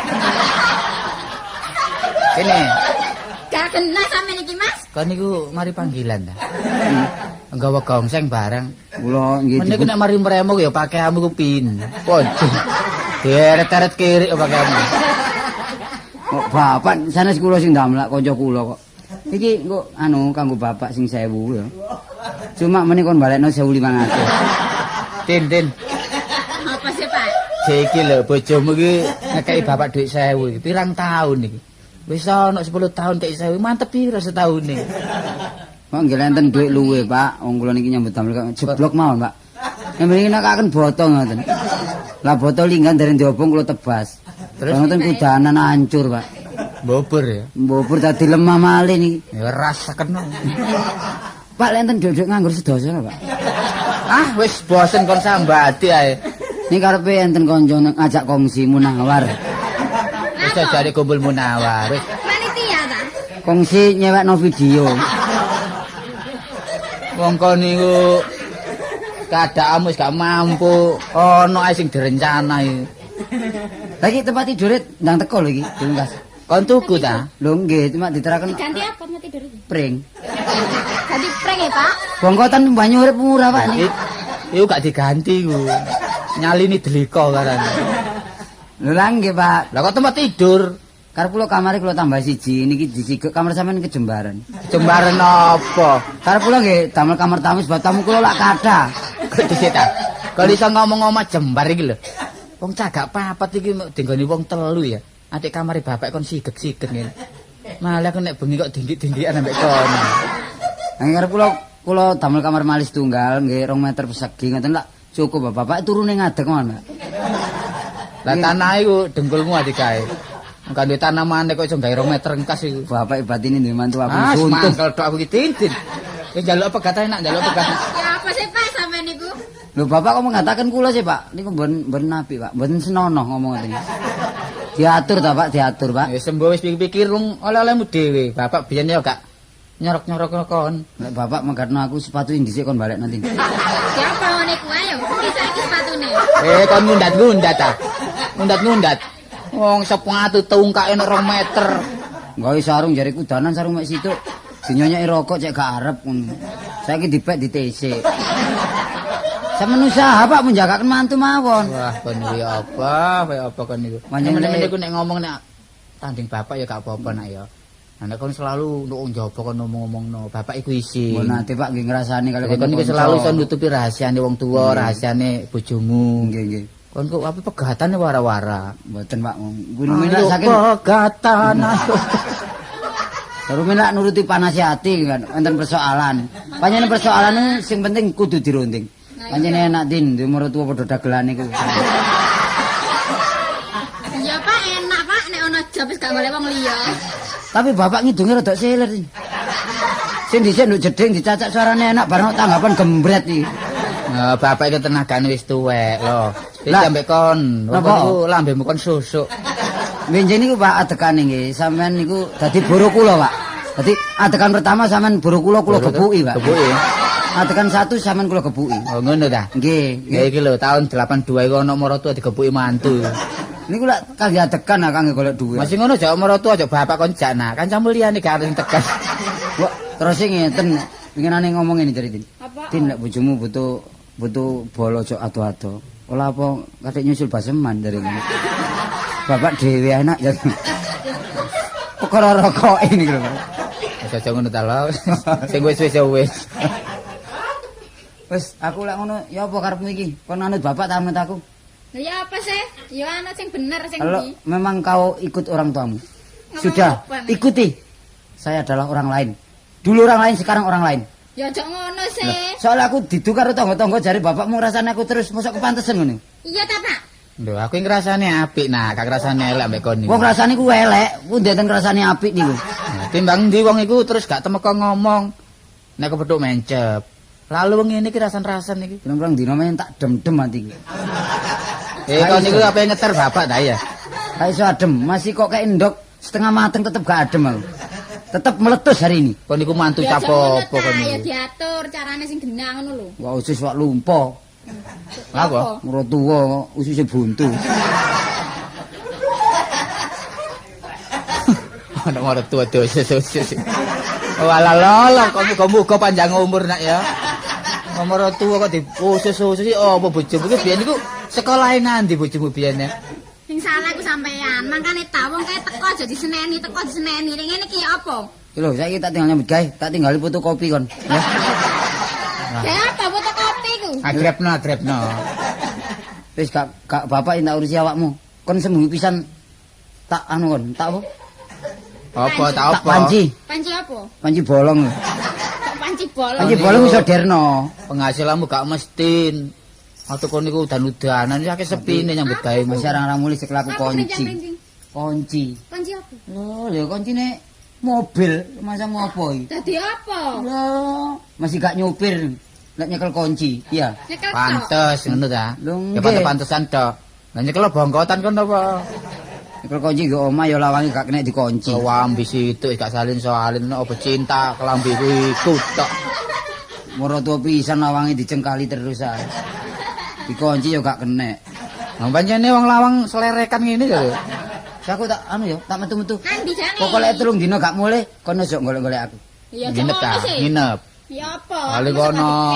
Kene. Gak kena sampean iki Mas. Kon niku mari panggilan ta. Nggawa gongseng bareng. Kula nggih. Meniku nek mari mremo ya pakaianmu ku pin. Waduh. Deret-eret kiri pakaianmu. Kok bapak sanes kula sing ndamlak kanca kula kok. Iki engko anu kanggo bapak sing 1000 ya. Cuma meni kon balekno 1500. Tin, tin. Apa sih, Pak? Iki lho bojomu iki ngekeki bapak dhuwit 1000 iki pirang taun iki? Wis ana 10 tahun kek 1000 mantep pira setaune. Kok nggih enten dhuwit luwe, Pak. Wong kula niki nyambut damel kok jeblok mawon, Pak. Nek mriki nakaken boto ngoten. Lah boto linggan dereng diobong kula tebas. Terus ngoten kudanan hancur, Pak. Mbobor ya. Mbobor dadi lemah malih niki. Ya rasakeno. Pak, lek enten dhuwit nganggur sedasa lho, Pak. Ah, wis bosen kon sambati ae. Niki karepe enten kanca ngajak kongsi Munawar. Wis jare kumpul Munawar. Wis. Panitia ta? Kongsi nyewekno video. Wong kon niku keadaanmu wis gak mampu, ono ae sing direncana iki. Lah iki tempat tidure ndang teko lho iki, dilungkas. Kon tuku ta? Lho nggih, cuma diteraken. Diganti apa tempat tidur iki? Pring. Ganti pring ya, Pak? Bongkotan banyu urip murah, Pak niki. Iku gak diganti iku. Nyalini deliko karane. Lho lah nggih, Pak. Lah kok tempat tidur? Karep kula kamare kula tambah siji niki disigek kamar sampean kejembaran. Kejembaran apa? Karep kula nggih damel kamar tamu sebab tamu kula lak kathah. Kok dhisik ta? Kok iso ngomong omah jembar iki lho. Wong cagak papat iki dinggoni wong telu ya. Atik kamare bapak kon sigek-sigek ngene. Malah aku nek bengi kok dinggi-dinggian ambek kono. Nggih karep kula damel kamar malis tunggal nggih 2 meter persegi ngoten lak cukup bapak turune ngadeg ngono. Lah tanah iku dengkulmu adi kae. Engko duwe tanamane kok iso gawe 2 meter engkas iku. Bapak batine duwe mantu aku suntuk. Mangkel tok aku iki tintin. Wis njaluk pegatane nak njaluk pegat. Ya apa sih Pak sampean niku? Lho bapak kok mengatakan kula sih Pak? Niku mboten apik Pak, mboten senonoh ngomong ngene. Diatur ta Pak, diatur Pak. Wis sembo wis pikir-pikir wong oleh-olehmu dhewe. Bapak biyen ya gak nyorok-nyorok kon. Nek bapak menggatno aku sepatu dhisik kon balik nanti. Siapa ngene ku ayo, iki saiki sepatune. Kon ngundat-ngundat ta. Ngundat-ngundat. Wong sepatu tungkake nek 2 meter. Gawe sarung jare kudanan sarung mek situk. Dinyonyeki rokok cek gak arep ngono. Saiki dipek ditesik. Sampeyan usaha Pak menjagaken mantu mawon. Wah, kon iki apa? Kaya apa kon niku? Panjenengan niku nek ngomong nek tanding bapak ya gak apa-apa nak ya. Nek kon selalu nduk njaba kon ngomong-ngomongno, bapak iku isin. Mbok nate Pak nggih ngrasani kali kon niku selalu iso nutupi rahasiane wong tuwa, rahasiane bojomu. Nggih, nggih. Kon kok ape pegatane wara-wara. Mboten Pak. Kuwi lak saking pegatan. Rumin lak nuruti panase ati kan enten persoalan. Panjenengan persoalane sing penting kudu dirunding. Panjenengan enak Din, duwe maratuwa padha dagelan niku. Ya Pak, enak Pak nek ana job wis gak golek wong liya. Tapi bapak ngidunge rada seler. Sing dhisik nduk jeding dicacak suarane enak bareng tanggapan gembret iki. Nah, bapak iki tenagane wis tuwek lho. Iki ambek kon, niku lambemu kon susuk. Benjing niku Pak adekane nggih, sampean niku dadi boro kula, Pak. Dadi adegan pertama sampean boro kula kula gebuki, Pak. Gebuki. Adegan satu sampean kula gebuki. Oh, ngono ta? Nggih. Ya iki lho tahun 82 iku ana maratuwa digebuki mantu. Niku lak kangge adegan ah kangge golek dhuwit. Masih ngono jawab maratuwa aja bapak kon jak nah. Kancamu liyane gak sing tegas. Wah, terus ngeten winginane ngomong ngene jare Din. Din lek bojomu butuh bolo aja ado-ado. Ola apa katik nyusul baseman jare ngene. Bapak dhewe enak ya. Perkara rokok ini lho. Wis aja ngono ta lho. Sing wis-wis ya wis. Wis aku lek ngono ya apa karepmu iki? Kon anut bapak ta anut aku? Lha ya apa sih? Ya anut sing bener sing Kalau ndi? memang kau ikut orang tuamu. Sudah, ikuti. Saya adalah orang lain. Dulu orang lain, sekarang orang lain. Ya aja ngono sih. Soalnya aku didu karo tangga-tangga jare bapakmu ngrasani aku terus mosok kepantesan ngono. Iya ta, Pak? Lho, aku ngrasane apik nah, gak ngrasane elek ambek kon niku. Wong ngrasane ku elek, ku ndeten ngrasane apik niku. Nah, timbang ndi wong iku terus gak temeka ngomong. Nek kepethuk mencep. Lalu wong ngene iki rasan-rasan iki. Pirang-pirang dina men tak dem-dem ati iki. Kon niku ape ngeter bapak ta ya? Gak iso adem, masih kok kayak endok setengah mateng tetep gak adem aku. Tetep meletus hari ini. Kon niku mantu capo apa kon niku? Ya diatur carane sing genah ngono lho. Wah usus wak lumpo. Lha apa? Mertua ususe buntu. Ana mertua dosis-dosis. Walah lho, kok muga-muga panjang umur nak ya. Mertua kok diusus-usus apa bojomu iki biyen niku sekolahe nandi bojomu biyen ya? Sing salah iku sampean, mangkane ta wong kae teko aja diseneni, teko diseneni. Ning ngene iki apa? Lho, saiki tak tinggal nyambut gawe, tak tinggali fotokopi kon. Ya. Ya apa fotokopi ku? Agrepno, agrepno. Wis gak bapak tak urusi awakmu. Kon sembunyi pisan tak anu kon, tak apa? Apa tak apa? Tak panci. Panci apa? Panci bolong. Kok panci bolong? Panci bolong iso derno. Penghasilanmu gak mesti. Atau kon niku udan-udanan iki akeh sepine nyambut gawe. Masih arang-arang mulih sekelaku kunci. Kunci. Kunci apa? Lho, lha kuncine mobil, masa mau apa iki? Dadi apa? Lho, masih gak nyupir. Lek nyekel kunci, iya. Pantes ngono ta. Ya pantes-pantesan tok. Lah nyekel bongkotan kon apa? Nyekel kunci nggo omah ya lawange gak kena dikunci. Lambi situk gak salin-salin apa cinta kelambiku iku tok. Moro tuwa pisan lawange dicengkali terus ae. Dikunci ya gak kena. Lah pancene wong lawang selerekan ngene lho. Aku tak anu ya, tak metu-metu. Pokoke 3 dina gak mulih, kono ojo golek-golek aku. Ya nginep ta, nginep. Ya apa?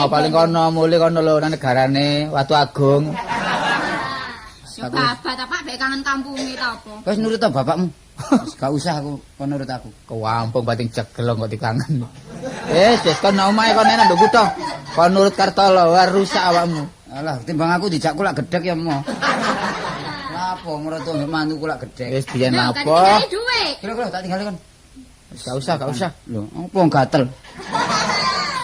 Paling kono, mulih kono lho nang negarane Watu Agung. Ya bapak ta Pak, bek kangen kampunge ta apa? Wis nurut ta bapakmu. Wis gak usah aku kon nurut aku. Kewampung bating cegelong kok dikangen. Wis, wis kon nang omahe kon enak nduk kutho. Kon nurut Kartolo, wah rusak awakmu. Alah, timbang aku dijak kulak gedhek ya mo. Lapo mertua mbek mantuku lak gedhek. Wis biyen Lho, lapo. kan dikai dhuwit. Kira-kira tak tinggali kon. Wis gak usah, gak usah. Lho, opo gatel?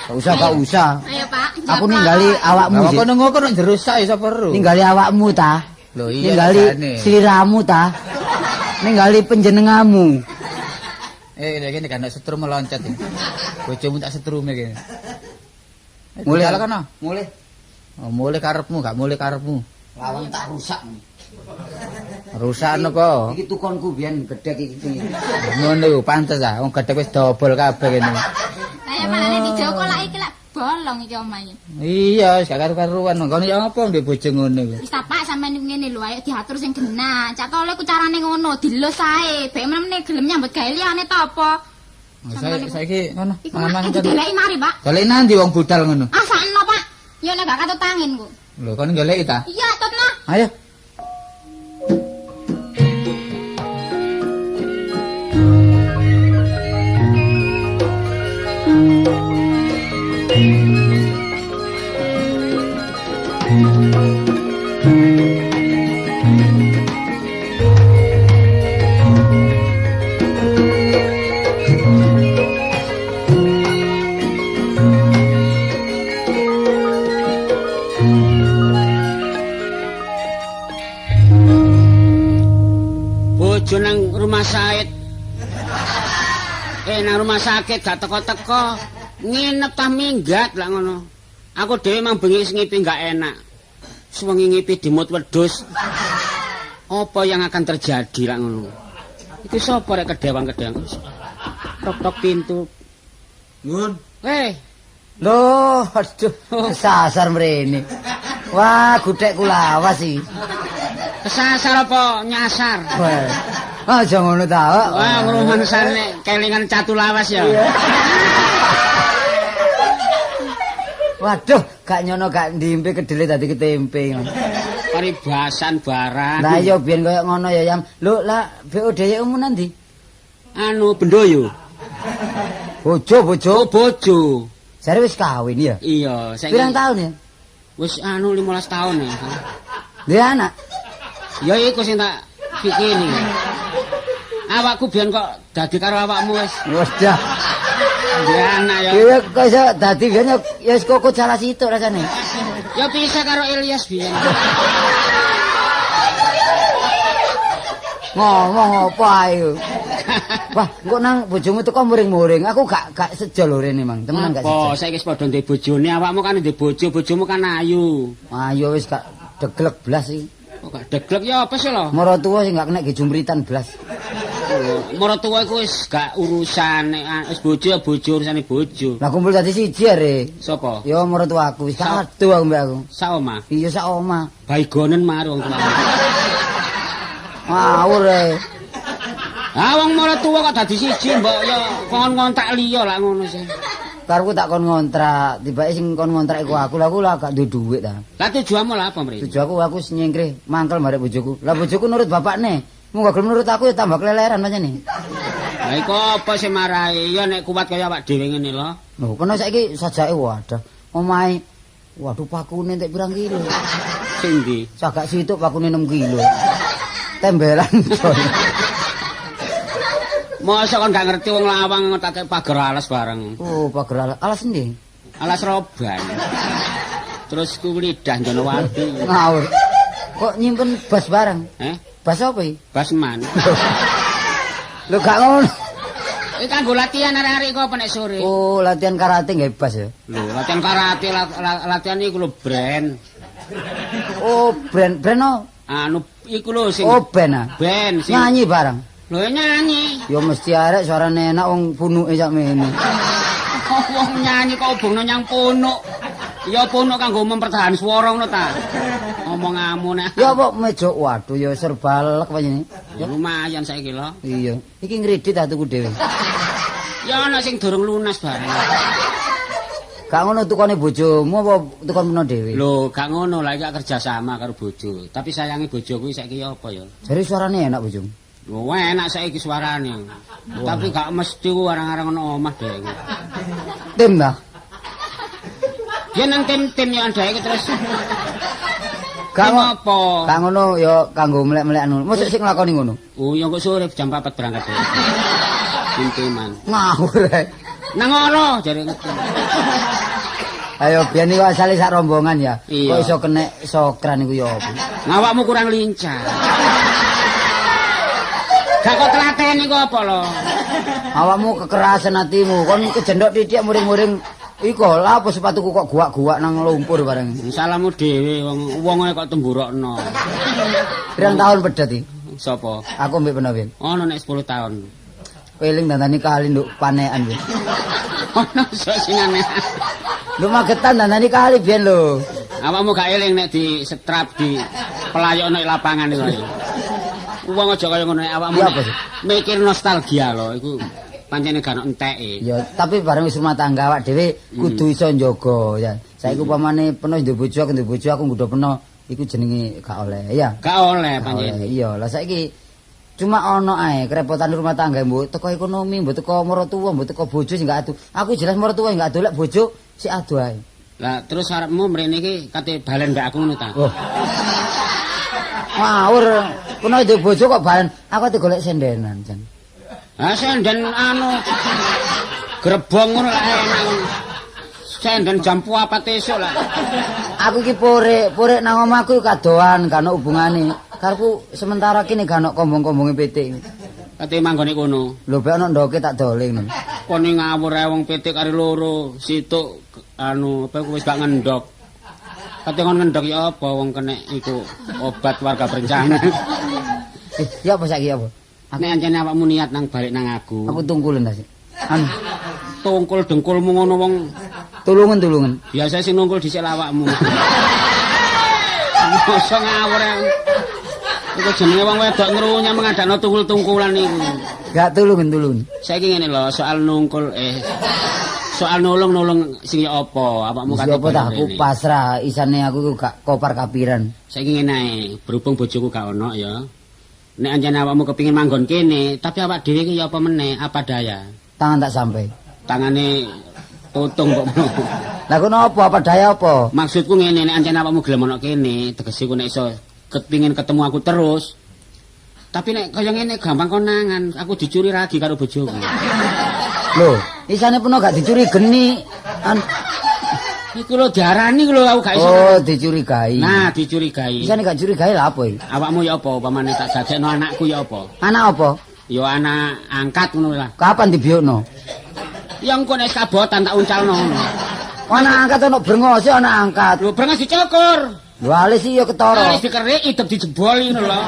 Gak usah, gak usah. Ayo, Pak. Aku ninggali awakmu. Lah kono ngono nek rusak ya sapa ero. Ninggali awakmu ta. Lho iya. Ninggali sliramu ta. Ninggali panjenenganmu. Kene kan nek setrum meloncat iki. Bojomu tak setrume kene. Mulih Mulih kono. Mulih. Oh, mulih karepmu, gak mulih karepmu. Lawang tak rusak. Rusak kok. Iki tukonku biyen gedhek iki. Ngono iku pantes ah, wong gedhek wis dobol kabeh kene. Lah ya manane dijoko lak iki lak bolong iki omahe. Iya, wis gak karu-karuan. Kono ya apa ndek bojo ngono iku. Wis ta Pak sampean ngene lho, ayo diatur sing genah. Cak Tolo iku carane ngono, dilus ae. Bek meneh gelem nyambut gawe liyane ta apa? Saiki ngono, Iku mangan-mangan. dideleki mari, Pak. Golek nandi wong budal ngono. Ah sakno, Pak. Ya nek gak katut angin kok. Lho, kon goleki ta? Iya, tutno. Ayo. Bojo nang rumah sakit. Nang rumah sakit gak teko-teko. Nginep tah minggat lak ngono. Aku dhewe mang bengi wis ngipi gak enak. Suwengi ngipi dimut wedhus. Apa yang akan terjadi lak ngono? Iku sapa rek kedewang-kedewang? Tok-tok pintu. Ngun. Loh, aduh, kesasar mrene. Wah, gudhekku lawas iki. Kesasar apa nyasar? Wah, aja ngono ta. Wah, ngrumangsane kelingan catu lawas ya. Waduh, gak nyono gak ndimpe kedele dadi ketempe. Paribasan barang. Lah iya biyen koyo ngono ya, Yam. Lho, lah BOD mu nang ndi? Anu bendoyo. Bojo, bojo. Oh, bojo. Jare wis kawin ya? Iya, saiki. Pirang tahun ya? Wis anu 15 tahun ya. Duwe anak? Ya iku sing tak pikiri. Awakku biyen kok dadi karo awakmu wis. Wis dah. Duwe anak ya. Iya kok iso dadi biyen ya wis kokot salah situk rasane. Ya bisa karo Ilyas biyen. Ngomong apa ae. Wah, engko nang bojomu teko muring-muring. Aku gak sejo lho rene, Mang. Temenan gak sejo. Apa saiki wis padha ndek bojone, awakmu kan ndek bojo, bojomu kan ayu. Ayo wis gak deglek blas iki. Kok gak deglek ya apa sih lho? Maratuwa sing gak kena ge jumritan blas. Maratuwa iku wis gak urusan, wis bojo ya bojo urusane bojo. Lah kumpul dadi siji are. Sapa? Ya maratuwaku wis gak adu aku mbek aku. Sak omah. Iya sak omah. Baigonen mari wong tuwa. Ngawur e. Ah wong maratuwa kok dadi siji mbok ya kon ngontrak liya lak ngono sih. Karepku tak kon ngontrak, tibake sing kon ngontrak iku aku. Lah aku lah gak duwe dhuwit ta. Lah tujuanmu lah apa mrene? Tujuanku aku nyingkrih mangkel marek bojoku. Lah bojoku nurut bapakne. Mung gak gelem nurut aku ya tambah keleleran pancene. Lah iku apa sing marai? Ya nek kuat kaya awak dhewe ngene lho. Lho kono saiki sajake wadah. Omahe waduh pakune entek pirang kilo. Sing ndi? Sagak situk pakune 6 kilo. Tembelan. Mosok kon gak ngerti wong lawang tak pager alas bareng. Oh, pager alas. Alas endi? Alas roban. Terus ku lidah Jonowati. Ngawur. Kok nyimpen bas bareng? Eh? Bas apa iki? Basman. Lho gak ngono. Iki kanggo latihan arek-arek kok apa nek sore. Oh, latihan karate nggih bas ya. Lho, latihan karate latihan iku lho brand. Oh, brand brand no. Anu iku lho sing. Oh, band ah. Band sing nyanyi bareng. Lho nyanyi. Ya mesti arek suarane enak wong punuke sakmene. Kok wong nyanyi kok hubungno nyang punuk. Ya punuk kanggo mempertahan swara ngono ta. Omonganmu nek. Ya apa meja waduh ya serba lek pancene. Ya lumayan saiki lho. Iya. Iki ngredit ta tuku dhewe. Ya ana sing durung lunas bareng. Gak ngono tukone bojomu apa tukon meno dhewe? Lho, gak ngono lah iki kerja sama karo bojo. Tapi sayange bojoku saiki ya apa ya? Jare suarane enak bojomu. Lho enak saiki suarane. Tapi gak mesti ku arang-arang ono omah dhek. Tim ta? Ya nang tim-tim ya dhek terus. Gak apa. Gak ngono ya kanggo melek-melekan ngono. Mosok sing nglakoni ngono. Oh ya kok sore jam 4 berangkat dhek. Tim-timan. Ngawur ae. Nang ora jare ngerti. Ayo biyen iku asale sak rombongan ya. Iya. Kok iso kenek sokran iku ya apa? Ngawakmu kurang lincah. Gak kok telaten iku apa lho? Awakmu kekerasan hatimu. Kon kejendok titik muring-muring iku lha apa sepatuku kok guak-guak nang lumpur bareng. Salahmu dhewe wong wonge kok temburokno. Pirang tahun pedet iki? Sapa? Aku mbek peno biyen. Ono nek 10 tahun. Eling dandani kali nduk panekan biyen. Ono sok sing aneh. Nduk Magetan dandani kali biyen lho. Awakmu gak eling nek di setrap di pelayokno lapangan iku. Wong aja kaya ngono awakmu. Iya, apa sih? Mikir nostalgia lho iku pancene gak ono enteke. Ya, tapi bareng wis rumah tangga awak dhewe kudu iso njaga ya. Saiki upamane peno duwe bojo, aku duwe bojo, aku nggodho peno, iku jenenge gak oleh ya. Gak oleh pancen. Iya, lah saiki cuma ono ae kerepotan rumah tangga mbok teko ekonomi, mbok teko maratuwa, mbok teko bojo sing gak adu. Aku jelas maratuwa gak adu lek bojo sik adu ae. Lah terus arepmu mrene iki kate balen mbek aku ngono ta? Oh. Ngawur, peno duwe bojo kok balen. Aku ate golek sendenan jan. Ah senden anu grebong ngono lak enak. Senden jam 4 esuk lah. Aku iki purek nang omahku kadoan, gak ono hubungane. Karepku sementara kene gak ono kombong-kombonge pitik. Kate manggone kono. Lho bek ono ndoke tak dole ngono. Kone ngawur ae wong pitik karo loro, situk anu apa wis gak ngendhok. Kate kon ngendhok ya apa wong kenek iku obat warga berencana. Ya apa saiki apa? Nek ancene awakmu niat nang balik nang aku. Aku tungkulen ta sih. Anu tungkul dengkulmu ngono wong tulungen-tulungen. Biasa sing nungkul dhisik lawakmu. Mosok ngawur ae. Iku jenenge wong wedok ngrunya mengadakno tungkul-tungkulan iku. Gak tulungen-tulungen. Saiki ngene lho, soal nungkul soal nulung-nulung sing ya apa? Awakmu kate apa ta aku pasrah, isane aku iku gak kopar kapiran. Saiki ngene ae, berhubung bojoku gak ono ya. Nek ancene awakmu kepengin manggon kene, tapi awak dhewe iki ya apa meneh, apa daya? Tangan tak sampai. Tangane tutung kok. Lah kono apa apa daya apa? Maksudku ngene, nek ancene awakmu gelem ono kene, tegese ku nek iso kepingin ketemu aku terus. Tapi nek kaya ngene gampang konangan, aku dicuri lagi karo bojoku. Lho, isane peno gak dicuri geni. Iku lho diarani lho aku gak iso. Oh, dicurigai. Nah, dicurigai. Isane gak curigai lha apa iki? Awakmu ya apa upamane tak dadekno anakku ya apa? Anak apa? Ya anak angkat ngono lah. Kapan dibiyokno? Ya engko nek kabotan tak uncalno ngono. Anak angkat ono brengose anak angkat. Lho brengos dicukur. Lho alis iya ketara. Alis dikerik idep dijebol ngono lho.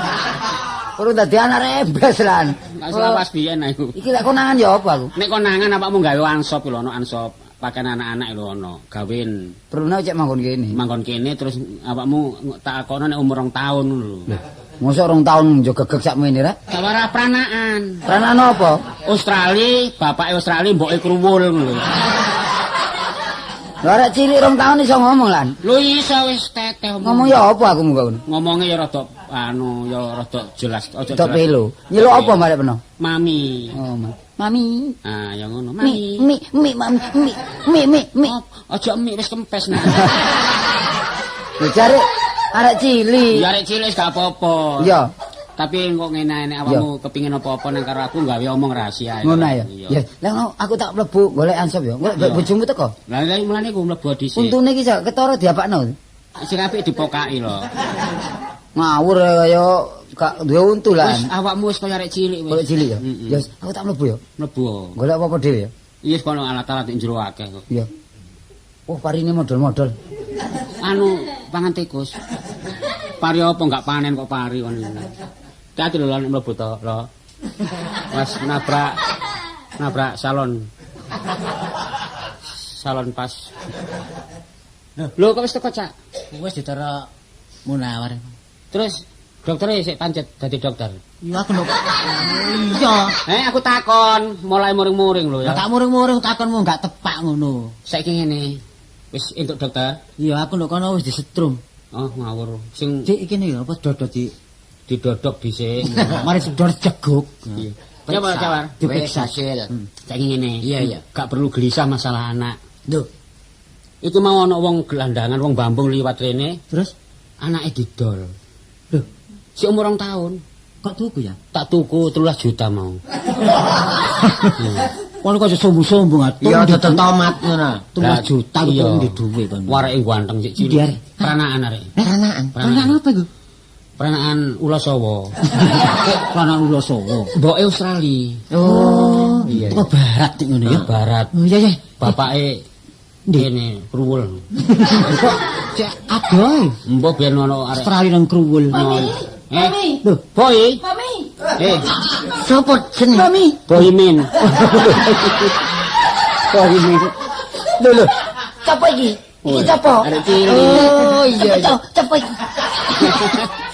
Kurang dadi anak rembes lan. Gak selawas biyen aku. Iki lek konangan ya apa aku? Nek konangan awakmu gawe ansop lho ono ansop. Pakaian anak-anak lho ono, gawin. Perlune cek manggon kene. Manggon kene terus awakmu tak akono nek umur 2 tahun ngono lho. Mosok 2 tahun yo gegeg sakmene rek. Sawarah pranakan. Pranakan apa? Australia, bapake Australia mboke kruwul ngono lho. Lho arek cilik 2 tahun iso ngomong lan. Lho iso wis teteh ngomong. Ngomong ya apa aku muga ngono? Ngomongnya ya rada anu ya rada jelas, aja jelas. Pelo. Nyeluk apa marek peno? Mami. Oh, mami. Ah, ya ngono, mami. Mi mi mami mi mi mi mi. Aja mi wis kempes. Lho jare arek cilik. Ya arek cilik wis gak apa-apa. Iya. Tapi kok ngene nek awakmu kepingin apa-apa nang karo aku gawe omong rahasia. Ngono ya. Ya, lah aku tak mlebu golek ansop ya. Golek bojomu teko. Lah lha mulane ku mlebu dhisik. Untune iki ketara diapakno. Sing apik dipokaki lho. Ngawur kaya gak duwe untu lah. Wis awakmu wis kaya arek cilik wis. Arek cilik ya. Ya aku tak mlebu ya. Mlebu. Golek apa-apa dhewe ya. Iya wis kono alat-alat ing jero akeh kok. Iya. Oh, parine modol-modol. Anu pangan tikus. Pari apa enggak panen kok pari kon iki. Hati lho nek mlebu to lho. Mas nabrak salon. Salon pas. Lho kok wis teko, Cak? Wis ditara Munawar. Terus doktere sik pancet dadi dokter. Iya aku lho. Iya. Aku takon, mulai muring-muring lho ya. Lah tak muring-muring takonmu enggak tepak ngono. Saiki ngene. Wis entuk dokter? Iya aku lho kono wis disetrum. Oh, ngawur. Sing Dik iki ya apa dodot Dik? Didodok dhisik. Mari sedor jeguk. Ya Pak Cawar, Diperiksa hasil. Saiki ngene. Iya. Gak perlu gelisah masalah anak. Lho, Iku mau ana wong gelandangan, wong Bambung liwat rene, Terus anake didol. Lho, Si umur 2 tahun. Kok tuku ya? Tak tuku 13 juta mau. Wong kok sombong-sombong atuh. Iya dodol tomat ngono. 13 juta Iya. kok ndek duwe kon. Wareke ganteng sik Endi cilik. arek? Pranakan arek. Pranakan. Pranakan apa iku? Pranakan Ulasawa. Pranakan Ulasawa. Mboke Australia. Oh, iya. Teko barat nek ngono ya. Barat. Oh iya iya. Bapake kene Kruwul. Kok cek adoh. Mbok ben ono arek. Australia nang Kruwul. Mami, Mami. Lho, Boy. Mami. Sopo jenenge? Mami. Boy Min. Boy Min. Lho lho. Copo iki? Iki copo? Arek cilik. Oh iya. Copo, copo iki.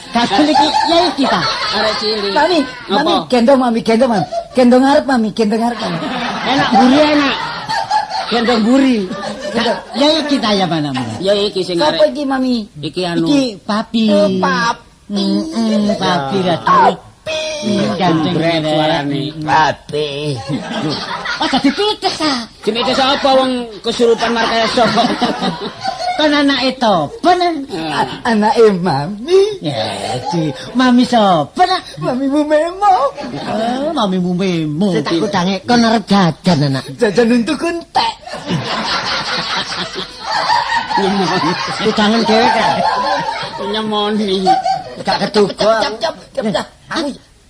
Kabel iki ya iki ta. Arek cilik. Mami, mami Apa? gendong mami, gendong mami. Gendong ngarep mami, gendong ngarep mami. Enak buri enak. Gendong buri. Ya iki ta ya manamu. Ya iki sing Copo arek. iki mami? Iki anu. Iki papi. Oh, papi. Papi ra duwe. Ganteng Jembret suarane. Papi. Oh, dadi pites ta. Jenenge sapa wong kesurupan Markayasa kok. Kon anake topo nah? Anake mami. Ya, iki mami sapa nah? Mamimu memo. Oh, mamimu memo. Sik tak kudange kon arep jajan anak. Jajan untuk entek. Nyemoni. Kudangen dhewe kan. Nyemoni. Gak keduga. Cap cap cap cap.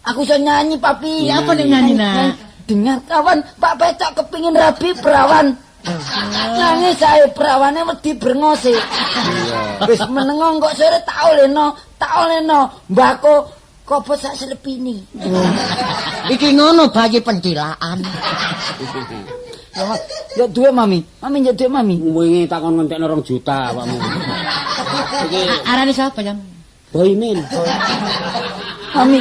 Aku iso nyanyi papi. Apa nek nyanyi nak? Dengar kawan, Pak Pecok kepingin rabi perawan. Nangis saya perawane wedi brengose. Wis menengo kok sore tak olehno, tak olehno. Mbako kopo sak selepini. Iki ngono bayi pencilaan. Ya duwe mami. Mami ya duwe mami. Wingi takon ngentekno 2 juta awakmu. Iki Arane sapa jam? Boy Min. Mami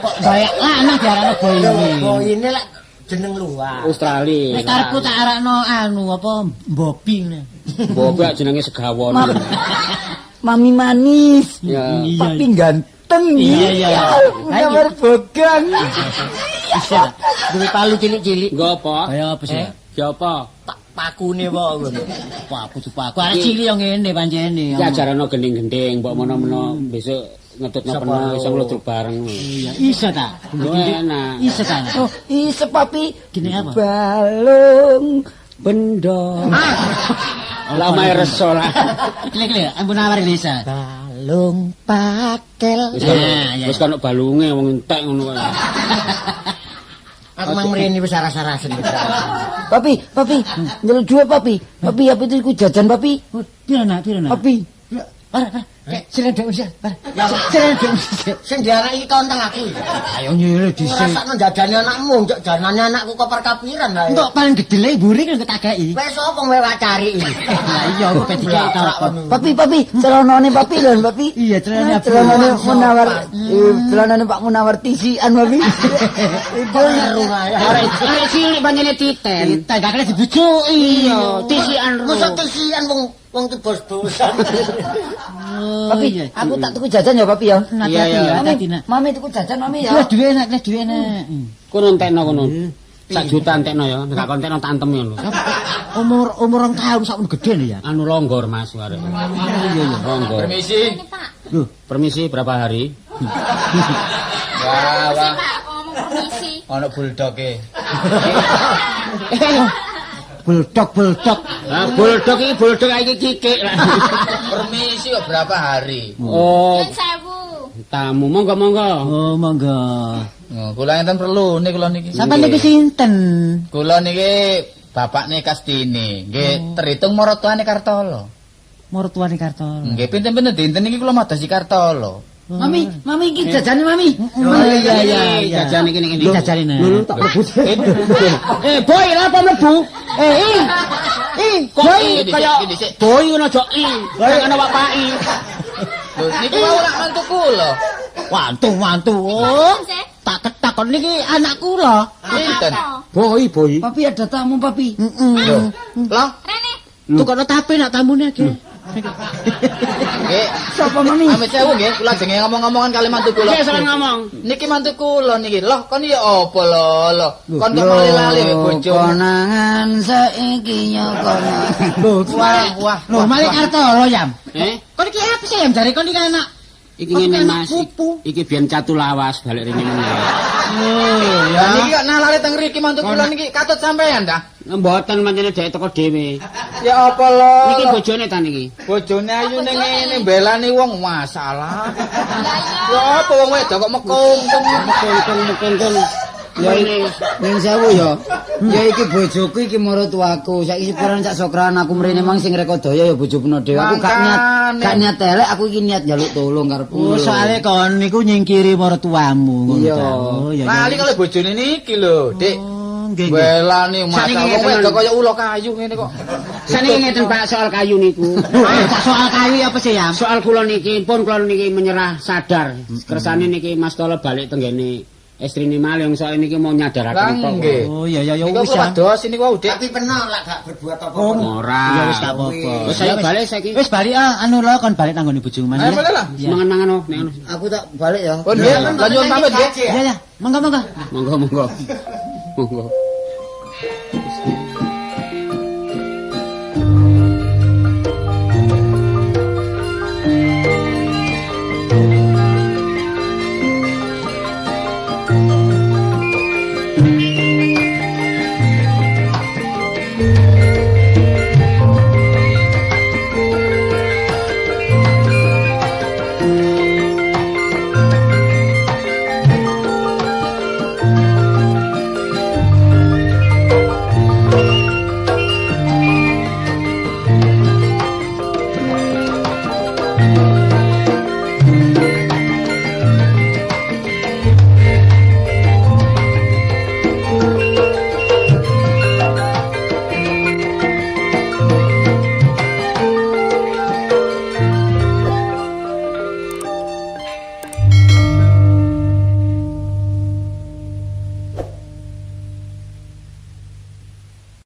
Kok bayak lanang diarani Boy Min. Boyine lek jeneng luar. Australia. Nek karepku tak arakno anu apa Bobby ngene. Bobby jenenge Segawon. Mami manis. Ya. Papi ganteng. Iya, iya. Kamar bogang. Bisa. Duwe palu cilik-cilik. Nggo apa? Kaya apa sih? Ya apa? Tak pakune wae ngono. Paku paku arek cilik yo ngene pancene. Iki ajarano gending-gending, mbok mono-mono besok ngetutno peno iso ngludruk bareng. Iya, iso ta? Lho, enak. Iso ta? Oh, iso papi. Gini apa? Balung Bendo. Lah omahe reso lah. Klik-klik, ampun nawar Lisa. Balung pakel. Wis kono wis kono balunge wong entek ngono kae. Aku mang mrene wis aras-arasen. Papi, papi, njaluk duwe papi. Papi, apa itu iku jajan papi? Piro nak, piro nak? Papi. Ora, ora. Sirendek usah. Sirendek usah. Sing diarani iki kontang aku. Ayo nyile dhisik. Rasakno jajane anakmu, njok janane anakku kopar kapiran lah. Entuk paling gedele mburi kan tak kei. Wis sapa mewah cari iki. Lah iya kok ben dikei ta. Papi, papi, celanane papi lho, papi. Iya, celanane celanane Munawar, celanane Pak Munawar tisian papi. Iku Arek cilik pancene titen. Titen gak kena dibujuki. Iya, tisian ro. Mosok tisian wong wong tebos-bosan. Papi, aku tak tuku jajan ya papi ya. Iya, iya. Mami, mami tuku jajan mami ya. Wis duwe enak, wis duwe enak. Kono entekno kono. 1 juta entekno ya, nek gak entekno tak antem ngono. Umur umur 2 tahun sakmono gedhe lho ya. Anu longgor Mas arek. Iya iya. Longgor. Permisi. Lho, permisi berapa hari? Wah, wah. Pak, ngomong permisi. Ono buldoge. Buldog, buldog. Lah buldog iki buldog iki kikik. Permisi kok berapa hari? Oh, Nyun sewu. tamu monggo monggo. Oh, monggo. Oh, kula enten perlu nih kula niki. Sampeyan niku sinten? Kula niki bapakne Kastini. Nggih, terhitung maratuane Kartolo. Maratuane Kartolo. Nggih, pinten-pinten dinten niki kula madosi Kartolo. Mami, mami iki jajane mami. Oh iya iya iya. Jajane iki ngene. Jajane. Lho tak mlebu. Eh, boy, lha apa mlebu? Eh, i. Boy kaya boy ngono aja i. Kaya ana bapak i. Lho niki wau lak mantu kula. Wantu wantu. Oh. Tak ketakon niki anak kula. Sinten? Boy, boy. Papi ada tamu papi. Heeh. Lho, Rene. Tukono tape nak tamune iki. Nggih. Sapa mami? Amit sewu nggih, kula jenenge ngomong-ngomongan kali mantu kula. Iya, sampean ngomong. Niki mantu kula niki. Loh, kon ya apa lho? Lho, kon kok malah lali wek bojo. Konangan saiki nyokono. Lho, Wah, wah. Lho, malah Kartolo Yam. Eh? Kon iki apa sih Yam? Jare kon iki anak Iki ngene Anak Mas. pupu. Iki biyen catu lawas balik rene meneh. Oh, Lah niki kok nalale teng mriki mantu kula niki katut sampean ta? Mboten pancene dhek teko dhewe. Ya apa lho? Niki bojone ta niki. Bojone ayu ning ngene mbelani wong masalah. Ya apa wong wedok kok mekungkung Mekungkung mekungkung. Ya ning sewu ya. Ya iki bojoku iki maratuaku. Saiki sepurane cak sokran aku mrene mang sing rekodaya ya bojo peno dhewe. Aku gak niat gak niat elek, aku iki niat njaluk tolong karepku. Oh, soalnya kon niku nyingkiri maratuamu ngono Iya. ta. Oh, iya. Lali kalau bojone niki lho, Dik. Oh, nggih nggih. Belani Saniki masalah wong ngeten. wedok kaya ula kayu ngene kok. Saniki ngeten Pak soal kayu niku. Soal kayu apa sih Yam? Soal kula niki pun kula niki menyerah sadar. Kersane niki Mas Tolo balik tenggene estrine malih wong soal niki mau nyadaraken Lah nggih. Oh, iya iya ya Niku wis kula Yam. dos niku wau, Dik. Tapi peno lah gak berbuat apa-apa. Ora. Ya wis gak apa-apa. Wis ayo balik saiki. Wis balik ah, anu lho kon balik nang nggone bojomu Mas. Ayo balik lah. Iya. Mangan-mangan oh nek ngono. Aku tak balik ya. Pun nggih, lah nyuwun pamit nggih. Iya ya, monggo monggo. Monggo monggo. Monggo.